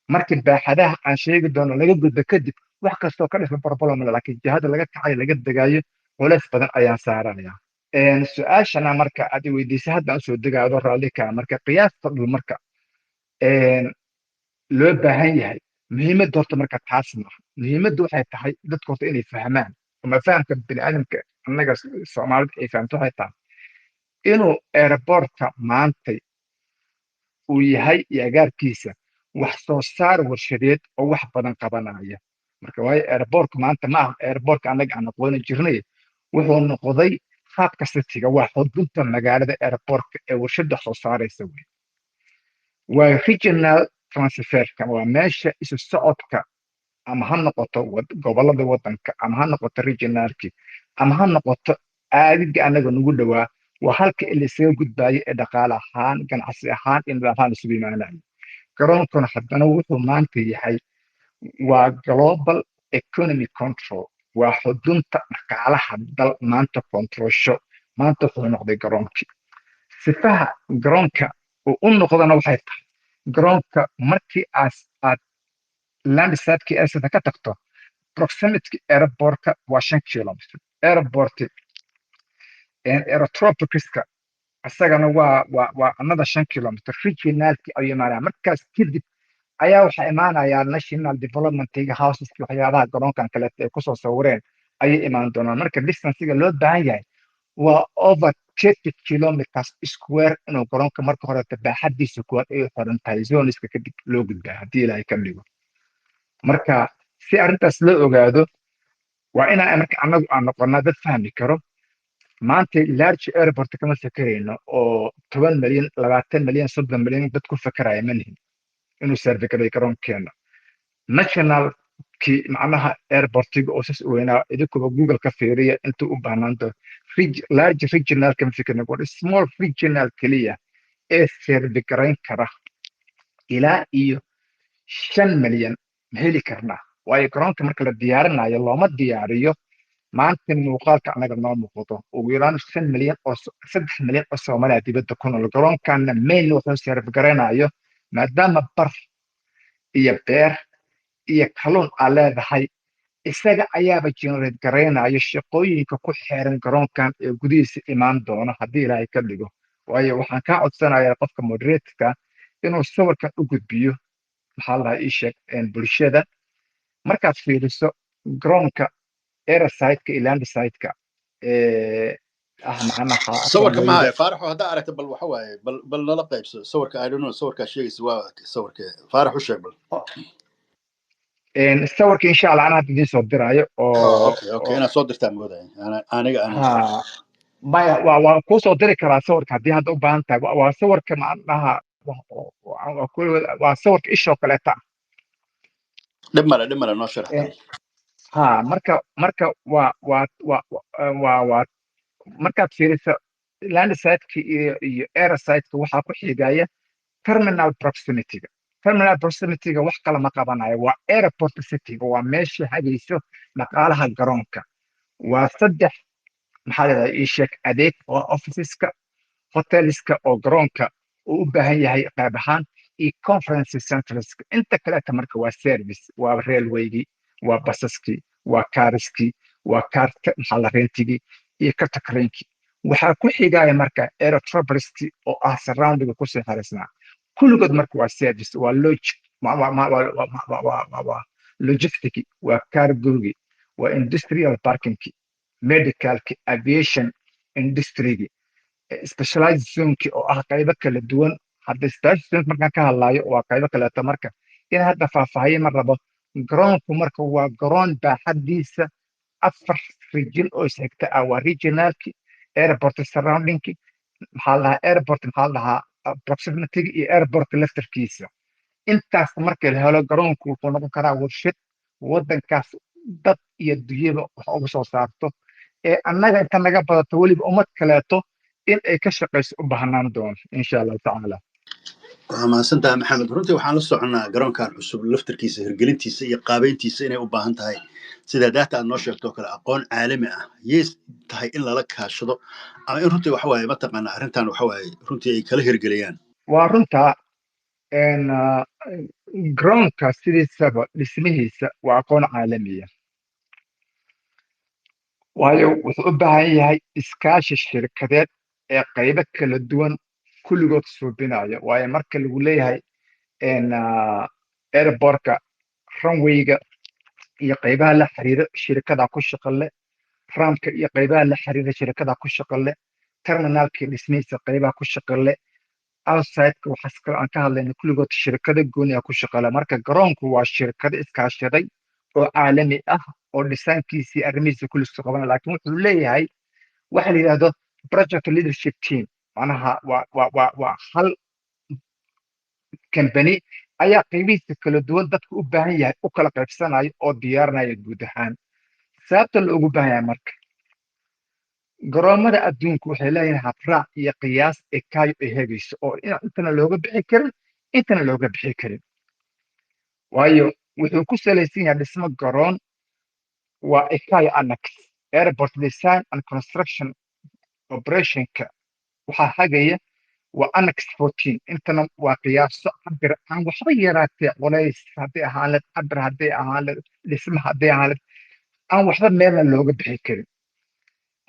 markii baaxadaha aan sheegi doono laga gudbo kadib, wax kastoo ka dhasha problem, laakiin jihada laga kacayo laga degayo culays badan ayaan saaranaya. Su-aashana marka aad i weydiisay haddaan usoo degaado raalli kaa. Marka qiyaasta dhul marka loo baahan yahay, muhiimadda horta marka taas maaha. Muhiimaddu waxay tahay dadka horta inay fahmaan ama fahamka biniaadamka. Annaga Soomaalida ay fahamto waxay tahay inuu airportka maantay uu yahay iyo agaarkiisa wax soo saar warshadeed oo wax badan qabanaya. Marka waayo airportka maanta ma aha airportka annaga aan aqooni jirnay. Wuxuu noqday hubka cityga, waa xudunta magaalada airportka ee warshadda wax soo saaraysa wey. Waa regional transferka, waa meesha isu socodka, ama ha noqoto gobolada wadanka, ama ha noqoto regionalki, ama ha noqoto aadiga annaga nagu dhowaa. Waa halka in laysaga gudbaayo ee dhaqaale ahaan, ganacsi ahaan iyo nidaam ahaan isugu imaanayo. Garoonkuna haddana wuxuu maanta yahay waa global economy control, waa xudunta dhaqaalaha dal maanta controlsho. Maanta wuxuu noqday garoonkii. Sifaha garoonka uu u noqdana waxay tahay, garoonka markii aad landsidekii airside ka tagto, proximity airportka waa 5 kilometer. Airport aerotropoliska isagana waa another 5 kilometer. Regionalki ayuu imaanaya. Markaas kadib ayaa waxaa imaanayaa national developmentiga, houseski, waxyaabaha garoonkan kaleeto ay kusoo sawireen ayay imaan doonaan. Marka distancega loo baahan yahay waa over 30 kilometers square inuu garoonka marka horeeto baaxadiisa kuwaad ay xiran tahay, zoneska kadib loo gudbaa haddii Ilaahay ka dhigo. Marka si arrintaas loo ogaado, waa inaa marka annagu aan noqonnaa dad fahmi karo. Maanta large airport kama fekerayno oo 10 milyan, 20 milyan, 30 milyan dad ku fekeraya ma nihin inuu serve garay garoonkeena nationalki. Macnaha airportiga oo sas u weynaa, idinkuba Google ka fiiriya intuu u baahnaanto. Large regional kama fekerno, war small regional keliya ee serve garayn kara ilaa iyo 5 milyan ma heli karnaa? Waayo garoonka marka la diyaarinayo looma diyaariyo maanta muuqaalka annaga noo muuqdo. Ugu yaraan 5 milyan oo 3 milyan oo Soomaaliya dibadda ku nool, garoonkanna mainly wuxuu serve garaynayo, maadaama bar iyo beer iyo kalluun aa leedahay, isaga ayaaba generate garaynayo shaqooyinka ku xeeran garoonkan ee gudihiisa imaan doona haddii Ilaahay ka dhigo. Waayo waxaan kaa codsanayaa qofka moderatorka inuu sawirkan u gudbiyo, maxaa la dhahaa, ii sheeg bulshada. Markaad fiiriso garoonka airside-ka iyo landside-ka ee ah macnaha Sawirka runwayda. Mahaya Faaraxo, haddaa aragta bal waxa waaye, bal nala qaybso sawirka. I don't know sawirkaa sheegaysa waa sawirka. Faarax, u sheeg bal. Sawirka insha Allah anaa hadda idiin soo diraayo. Oh. Oo. Okay. Oo. Inaad soo dirtaa moodaya aniga aanan soo Ha, maya, waa kuu soo diri karaa sawirka haddii hadda u baahan tahay. Waa sawirka macnaha waa sawirka ishoo kaleeta. Dhib male, dhib male, noo sharax. Ha, marka waa markaad fiiriso landside-ka iyo airside-ka, waxaa ku xigaya terminal proximity-ga. Terminal proximity-ga wax kale ma qabanayo, waa airport city-ga, waa meesha hagayso dhaqaalaha garoonka. Waa saddex, maxaa la ii sheeg, adeeg oo officeska, hoteliska oo garoonka uu u baahan yahay qayb ahaan, iyo conference centerska. Inta kaleeta marka waa service, waa railwaygii, waa basaskii, waa carskii, waa kaarka maxaa la rentigii iyo kartakareenkii. Waxaa ku xigaya marka aerotropoliski oo ah surroundinga kusii xariisnaa. Kulligood marka waa service, waa log waa logistic, waa cargogi, waa industrial parkingki, medicalki, aviation industrygi, specialized zoneki oo ah qaybo kala duwan. Hadda specialized zone markaan ka hadlayo waa qaybo kaleeto, marka in hadda faahfaahiye ma rabo. Garoonku marka waa garoon baaxadiisa afar region oo isxigta ah: waa regionalki, airport surroundingki, maxaa la dhahaa, airport, maxaa la dhahaa, proximity iyo airport laftarkiisa. Intaas marka la helo, garoonku wuxuu noqon karaa warshad wadankaas dad iyo dunyaba wax uga soo saarto ee annaga inta naga badato weliba ummad kaleeto in ay ka shaqayso u baahnaan doono insha Allahu tacaala. Waa mahadsantahay, Maxamed. Runtii waxaan la soconnaa garoonkan cusub laftarkiisa hirgelintiisa iyo qaabeyntiisa inay u baahan tahay, sida daata aad noo sheegto oo kale, aqoon caalami ah yees tahay in lala kaashado ama in runtii waxa waaye mataqaana arrintan waxa waaye runtii ay kala hirgeliyaan. Waa runta. Garoonka sidiisaba dhismihiisa waa aqoon caalamiya, waayo wuxuu u baahan yahay iskaashi shirkadeed ee qaybo kala duwan kulligood suubinaya. Waayo marka lagu leeyahay airportka runwayga iyo qaybaha la xiriira, shirkada ku shaqo leh. Rampka iyo qaybaha la xiriira shirkada ku shaqo leh, terminalkii dhismihiisa qaybaha ku shaqo leh, outsideka waxaas kale aan ka hadlayna, kulligood shirkado gooni ah ku shaqo leh. Marka garoonku waa shirkado iskaashaday oo caalami ah oo dhisaankiisii arrimihiisa kulli isku qabanaya, laakiin wuxuu leeyahay waxa la yidhahdo project leadership team. Macnaha waa hal company ayaa qaybihiisa kala duwan dadka u baahan yahay u kala qaybsanayo oo diyaarinaya guud ahaan. Sababta loogu baahan yahay marka, garoomada adduunku waxay leeyihiin habraac iyo qiyaas ICAO ay hegayso oo intana looga bixi karin, intana looga bixi karin, waayo wuxuu ku salaysan yahay dhismo garoon waa ICAO annex airport design and construction operationka. Waxaa hagaya waa annex 14. Intana waa qiyaaso cabir aan waxba yaraatee culays hadday ahaan led, cabir hadday ahaan led, dhisma hadday ahaan led, aan waxba meelna looga bixi karin.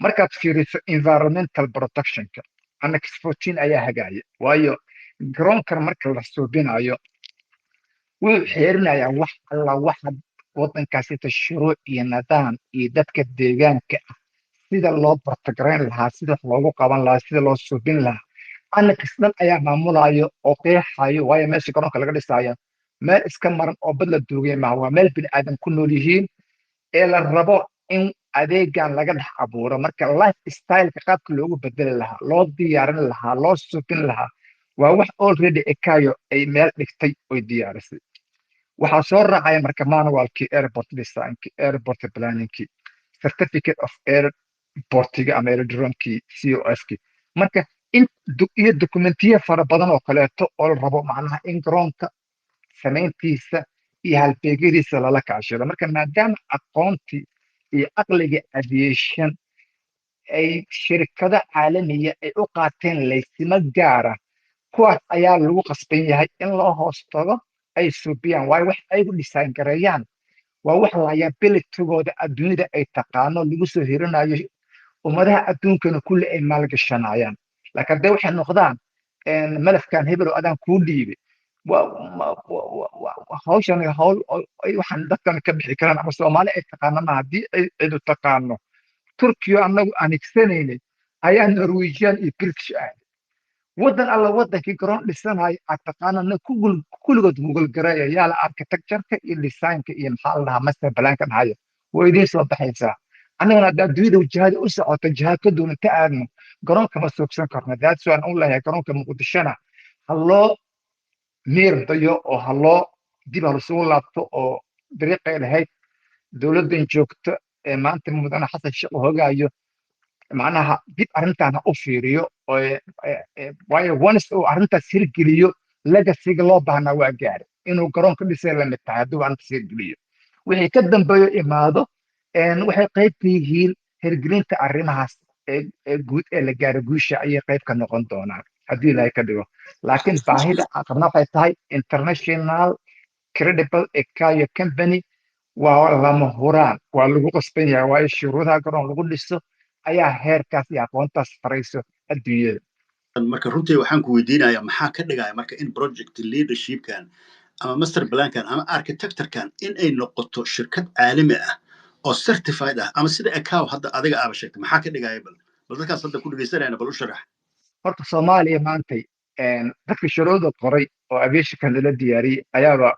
Markaad fiiriso environmental protectionka, annex 14 ayaa hagaya, waayo garoonkan marka la suubinayo wuxuu xeerinayaa wax alla waxa waddankaasita shuruuc iyo nidaam iyo dadka deegaanka ah sida loo protect-garayn lahaa, sida wax loogu qaban lahaa, sida loo suubin lahaa. Annex dhan ayaa maamulayo oo qeexayo, waayo meesha garoonka laga dhisaayo meel iska maran oo bad la duugay maaha, waa meel bini aadam ku nool yihiin ee la rabo in adeegan laga dhex abuuro. Marka life styleka qaabka loogu bedeli lahaa, loo diyaarin lahaa, loo suubin lahaa waa wax already ICAO ay meel dhigtay oy diyaarisay. Waxaa soo raacaya marka manualkii airport designki, airport planningkii, certificate of airportiga ama aerodromekii, COF-kii, marka in iyo dokumentiyo fara badan oo kaleeto oo la rabo macnaha in garoonka samayntiisa iyo halbeegyadiisa lala kaashado. Marka maadaama aqoontii iyo aqliga aviation ay shirkado caalamiya ay u qaateen laysimo gaara, kuwaas ayaa lagu qasban yahay in loo hoos tago ay suubiyaan, waayo wax ayagu design gareeyaan waa wax liabilitygooda adduunyada ay taqaano, lagu soo hirinayo, ummadaha adduunkana kulli ay maalgashanayaan. Laakiin haddee waxay noqdaan malafkan hebel oo adaan kuu dhiibay, hawshan hawl waxaan dadkan ka bixi karaan ama Soomaali ay taqaano ma. Haddii ay cidu taqaano, Turkiyo annagu aan higsanaynay ayaa Norwegian iyo British aaday. Waddan alla waddankii garoon dhisanayo aad taqaanana kulligood Google gareeya, yaa la architectureka iyo designka iyo maxaa la dhahaa master planka dhahayo, way idiin soo baxaysaa. Annagana hadda adduunyada jihada u socoto jiha ka duwan inta aadno garoonka ma suubsan karno. That's why aan u leeyahay garoonka Muqdishona ha loo miir dayo oo ha loo dib ha lasugu laabto oo dariiqay lahayd dowladdan joogto ee maanta mudane Xasan Sheekh uu hogaayo macnaha dib arrintan ha u fiiriyo, waayo once uu arrintaas hirgeliyo legacyga loo baahnaa waa gaaray inuu garoonka dhisay la mid tahay. Hadduu arrintaas hirgeliyo, wixii ka dambeeyo imaado waxay qayb ka yihiin hirgelinta arrimahaas ee guud ee la gaaro, guusha ayay qayb ka noqon doonaan haddii Ilaahay ka dhigo. Laakiin baahida aan qabna waxay tahay international credible ICAO company waa lama huraan, waa lagu qasban yahay, waayo shuruudaha garoon lagu dhiso ayaa heerkaas iyo aqoontaas farayso adduunyada. Marka runtii waxaan ku weydiinayaa, maxaa ka dhigaya marka in project leadershipkan ama master plankan ama architecturekan in ay noqoto shirkad caalami ah oo certified ah ama sida ICAO hadda adiga aaba sheegtay? Maxaa ka dhigaya? Bal dadkaas hadda ku dhegeysanayana bal u sharax. Horta Soomaaliya maantay dadka shuruuda qoray oo aviationkan lala diyaariyey ayaaba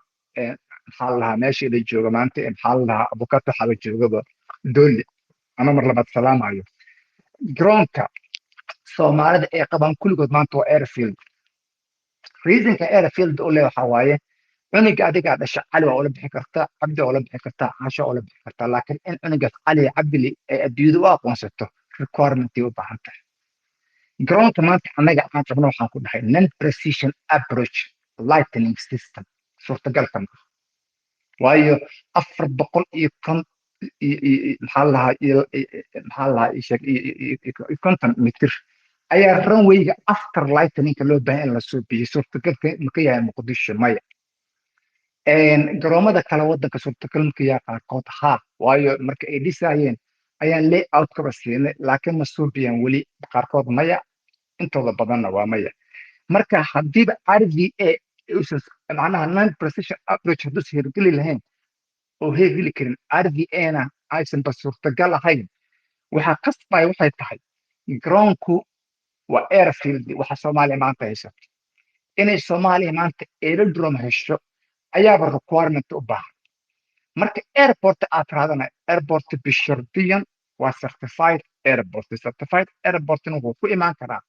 maxaa la dhahaa meesha ila jooga maanta, maxaa la dhahaa, abukato waxaaba joogaba dooli ana mar labaad salaamayo. Garoonka Soomaalida ay qabaan kulligood maanta waa airfield. Reasonka airfield u leh waxaa waaye cuniga adigaa dhasha Cali waa ula bixi kartaa, Cabdi waa ula bixi kartaa, Caasho waa ula bixi kartaa, laakiin in cunigaas Cali iyo Cabdili ay adduunyada u aqoonsato requirement ay u baahan tahay. Garoonka maanta annaga aan qabno waxaan ku dhahay non precision approach lightning system suurtagalka maaha, waayo 400 iyo kon maxaa la dhahaa maxaa la dhahaa ii sheeg iyo 50 mitir ayaa runwayga after lightningka loo baahan in la suubiyo. Suurtagalka maka yahay Muqdisho? Maya. Garoomada kale waddanka suurtagal maka yahay qaarkood? Haa, waayo marka ay dhisaayeen ayaan layout kaba siinay, laakiin ma suubiyaan weli qaarkood? Maya, intooda badanna waa maya. Marka haddiiba RVA uusan macnaha non precision approach hadduusan hirgeli lahayn oo hirgeli karin, RVA na aysanba suurtagal ahayn. Waxaa qasbaya waxay tahay garoonku waa airfield. Waxa Soomaaliya maanta haysato, inay Soomaaliya maanta aerodrome hesho ayaaba requirement u baahan. Marka airport aad raadana, airport bishardiyan waa certified airport. Certified airportna wuxuu ku imaan karaa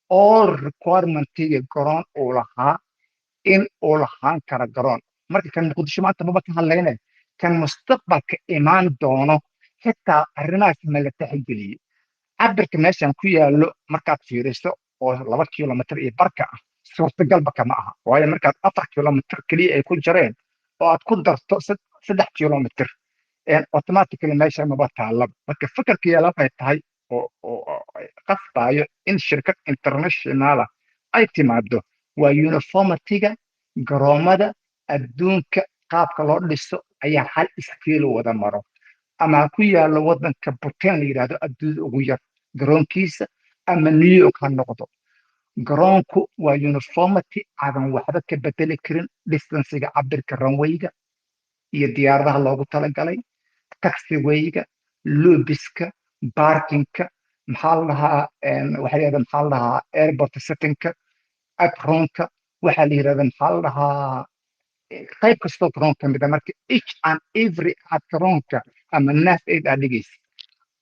all requirementiga garoon uu lahaa in uu lahaan karo garoon. Marka kan Muqdisho maanta maba ka hadlayne, kan mustaqbalka imaan doono xitaa arrimahaas ma la tixgeliyey? Cabirka meeshan ku yaallo markaad fiiriso oo 2 kilomitir iyo barka ah, suurtagalba kama aha, waayo markaad 4 kilomitir keliya ay ku jareen oo aad ku darto 3 kilomitir, automatically meesha maba taallaba. Marka fikirka yaala waxay tahay oo qasbayo in shirkad internationala ay timaado waa uniformityga garoomada adduunka. Qaabka loo dhiso ayaa hal scale wada maro, ama ha ku yaallo waddanka Bhutan la yidhaahdo adduunyada ugu yar garoonkiisa, ama New York ha noqdo. Garoonku waa uniformity aadan waxba ka bedeli karin: distancega, cabirka runwayga iyo diyaaradaha loogu talagalay, taxiwayga, loopska, parkingka, maxaa la dhahaa, waxaa la yidhahda, maxaa la dhahaa, airport settingka, apronka, waxaa la yidhahda, maxaa la dhahaa, qayb kastoo garoon ka mid a. Marka each and every aad garoonka ama nav aid aad dhigaysid,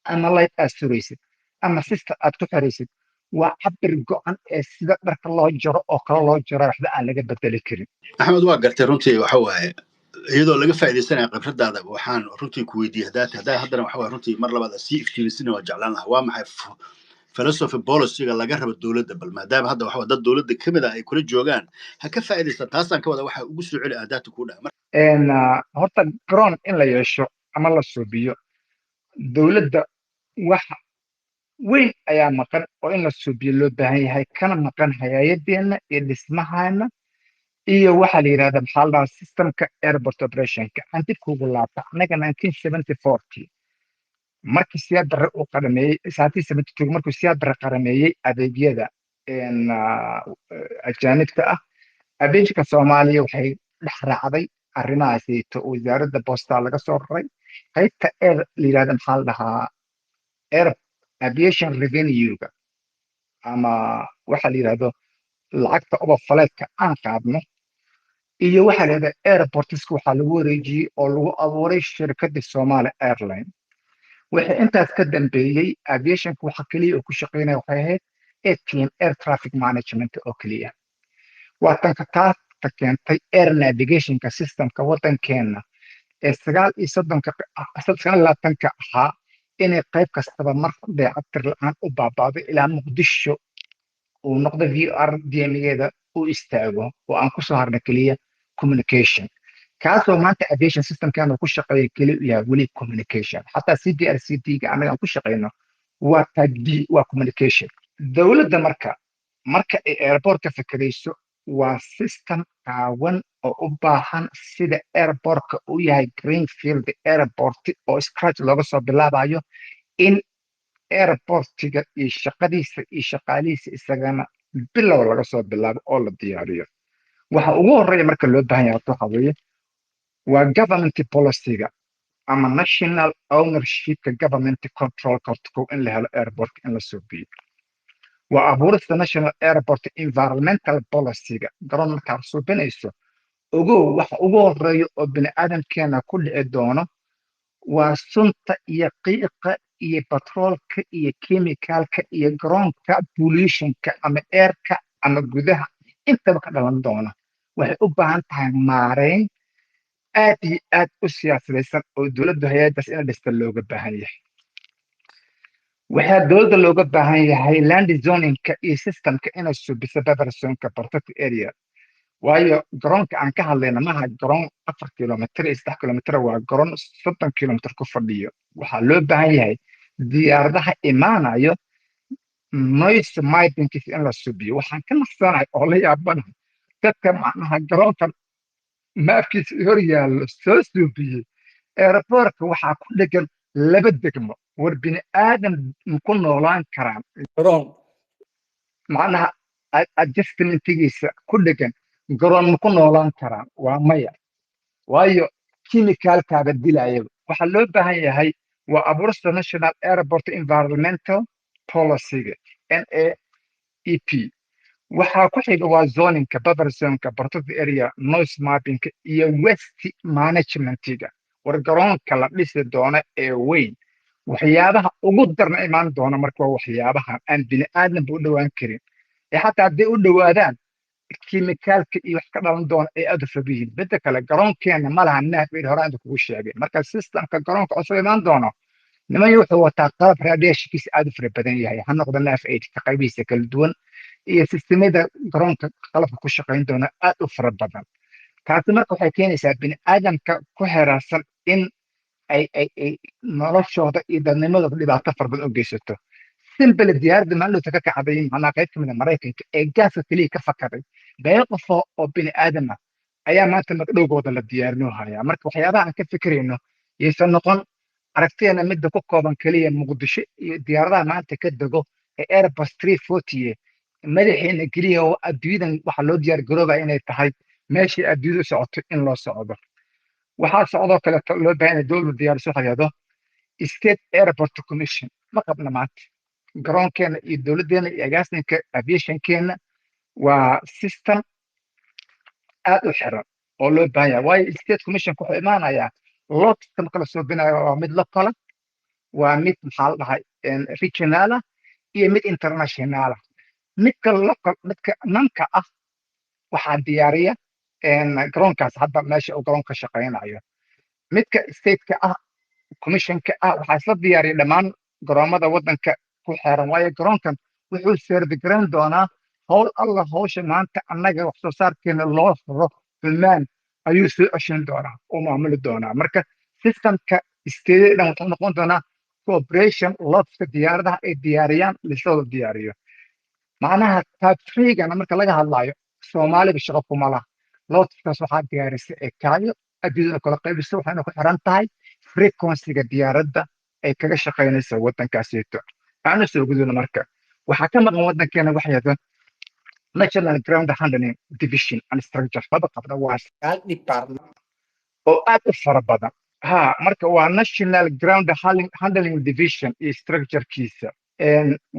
ama light aad suraysid, ama system aad ku xiraysid, waa cabir go'an ee sida dharka loo jaro oo kale loo jaro, waxba aan laga bedeli karin. Axmed, waa gartay. Runtii waxa waaye, iyadoo laga faa'iidaysanaya khibradaada, waxaan runtii ku weydiiyey haddaa haddana waxa waaye runtii mar labaad sii iftiimisina waa jeclaan lahaa: waa maxay philosophy policyga laga rabo dowladda? Bal maadaama hadda waxa dad dowladda ka mid ah ay kula joogaan, ha ka faa'iidaystaan. Taasaan ka wada waxa ugu soo celi aadaata kuu dhaha. Horta garoon in la yeesho ama la suubiyo, dowladda wax weyn ayaa maqan oo in la suubiyo loo baahan yahay, kana maqan hay-adeenna iyo dhismahaana iyo waxaa la yidhahda, maxaa la dhahaa, systemka airport operationka. Aan dib kugu laabta annaga 1974kii markii Siyaad Barre uu qarameeyey, 1972 markuu Siyaad Barre qarameeyey adeegyada ajaanibta ah, aviationka Soomaaliya waxay dhex raacday arrimahaasayto. Wasaaradda boostaa laga soo raray qaybta air la yidhahda, maxaa la dhahaa, air aviation revenue-ga, ama waxa la yidhahdo lacagta overflightka aan qaadno, iyo waxaa la yidhahda airportiska, waxaa lagu wareejiyey oo lagu abuuray shirkadda Somali Airline. Wixii intaas ka dambeeyey, aviationka waxa keliya oo ku shaqeynaya waxay ahayd ATM, air traffic management oo keliya. Waa tanka taata keentay air navigationka systemka waddankeena ee 39-ka, 29-ka ahaa inay qayb kastaba mar dayactir la'aan u baaba'do ilaa Muqdisho uu noqdo VOR DME-geeda uu istaago oo aan kusoo harna keliya communication, kaasoo maanta aviation systemkan uu ku shaqeeyo keliya u yahay weli communication. Xataa CDRCD-ga annaga aan ku shaqeyno waa type D, waa communication. Dowladda marka ay airport ka fekerayso, waa system qaawan oo u baahan sida airportka uu yahay greenfield airport oo scratch looga soo bilaabayo, in airportiga iyo shaqadiisa iyo shaqaalihiisa isagana bilow laga soo bilaabo oo la diyaariyo. Waxa ugu horeeya marka loo baahan yahay waxa weeye waa government policyga ama national ownershipka, government control horta kow in la helo airport in la suubiyo. Waa abuurista national airport environmental policyga. Garoon markaad suubinayso, ogow waxa ugu horeeya oo bini aadamkeena ku dhici doono waa sunta iyo qiiqa iyo batroolka iyo chemicalka iyo garoonka pollutionka ama airka ama gudaha intaba ka dhalan doona. Waxay u baahan tahay maareyn aad iyo aad u siyaasadaysan oo dowladdu hay-addaas ina dhista looga baahan yahay. Waxaa dowladda looga baahan yahay land zoningka iyo systemka inay subiso buffer zoneka, protected area, waayo garoonka aan ka hadlayna maaha garoon 4 kilomitir iyo 3 kilomitir, waa garoon 30 kilomitir ku fadhiyo. Waxaa loo baahan yahay diyaaradaha imaanayo noise mappingkiisa in la subiyo. Waxaan ka naqsanahay oo la yaabanahay dadka macnaha garoonkan mapkiisa hor yaallo soo suubiyey. Airportka waxaa ku dhegan laba degmo. War, bini aadam ku noolaan karaan garoon macnaha adjustmentigiisa ku dhegan? Garoon ma ku noolaan karaan? Waa maya, waayo chemicalkaaba dilayaba. Waxaa loo baahan yahay Waa abuurista National Airport Environmental Policyga, NAEP. Waxaa ku xiga waa zoningka, buffer zoneka, protected area, noise mappingka iyo waste managementiga. War garoonka la dhisi doono ee weyn, waxyaabaha ugu darna imaan doona marka waa waxyaabaha aan bini aadamba u dhowaan karin, ee xataa hadday u dhowaadaan kimikaalka iyo wax ka dhalan doona ay aad u fog yihiin. Midda kale, garoonkeena ma laha navigate, horaan inta kugu sheegay. Marka systemka garoonka cusub imaan doono, niman, wuxuu wataa qalab radiationkiisa aad u fara badan yahay, ha noqdo navigate-ka qaybihiisa kala duwan iyo sistemada garoonka qalabka ku shaqayn doona aad u fara badan. Taasi marka waxay keenaysaa bini aadamka ku xeeraarsan in ay noloshooda iyo dadnimadooda dhibaato fara badan u geysato. Simple, diyaaradda maalinta ka kacday, macnaha qayb ka mid a Maraykanka, ee gaaska keliya ka fakaday, bee qof oo bini aadam ah ayaa maanta magdhowgooda la diyaarinoo hayaa. Marka waxyaabaha aan ka fikirayno yaysan noqon aragtideena midda ku kooban keliya Muqdisho iyo diyaaradaha maanta ka dego ee Airbus 340 madaxeena keliya, oo adduunyadan waxaa loo diyaar garoobaya inay tahay meeshii adduunyadu socoto in loo socdo. Waxaa socdoo kaleeto loo baahan yahay dowladdu diyaariso waxa la yidhahdo State Airport Commission. Ma qabna maanta garoonkeena iyo dowladdeena iyo agaasinka aviationkeena waa system aad u xiran oo loo baahan yahay, waayo state commissionka wuxuu imaanayaa lotska marka la suubinayo waa mid local ah, waa mid, maxaa la dhahay, regional ah iyo mid international ah. Midka local, midka nanka ah, waxaa diyaariya garoonkaas hadda meesha uu garoonka shaqaynayo. Midka stateka ah, commissionka ah, waxaa isla diyaariya dhammaan garoomada waddanka ku xeeran, waayo garoonkan wuxuu serve garayn doonaa howl alla hawsha maanta annaga wax soo saarkeena loo raro Cumaan ayuu soo ceshan doonaa oo maamuli doonaa. Marka systemka stateda dhan wuxuu noqon doonaa cooperation, lotska diyaaradaha ay diyaariyaan lisla wada diyaariyo. Macnaha type three-gana marka laga hadlayo, Soomaaliba shaqo kuma laha. Lotskaas waxaa diyaarisay ICAO, adduunyada kala qaybiso, waxayna ku xiran tahay frequency-ga diyaaradda ay kaga shaqaynaysa waddankaasito. Aanu soo gudubno. Marka waxaa ka maqan waddankeena waxa yahdo National Ground Handling Division and Structure. Maba qabna, waa sagaal department oo aad u fara badan. Ha, marka waa National Ground Handling Division iyo structurekiisa.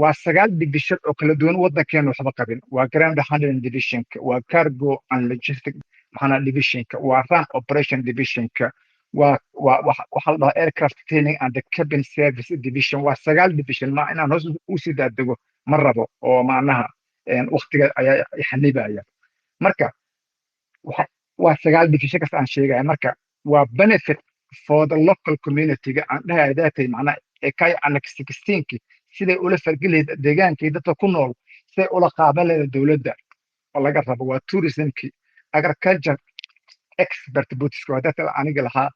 Waa sagaal division oo kala duwan, waddankeena waxba qabin. Waa ground handling divisionka, waa cargo and logistic maxana divisionka, waa ramp operation divisionka, waa waxa la dhahaa aircraft cleaning and the cabin service division. Waa sagaal division. Ma inaan hoos usii daadego ma rabo, oo macnaha waqtiga ayaa xanibaya. Marka waa sagaal division kas aan sheegaya. Marka waa benefit for the local community-ga aan dhahaya daatay, macnaha ICAO Annex 16-ki siday ula fargelayd deegaankii dadka ku nool, siday ula qaaban leeda dowladda oo laga rabo, waa tourismkii, agriculture expert botiska, waa dadka aniga lahaa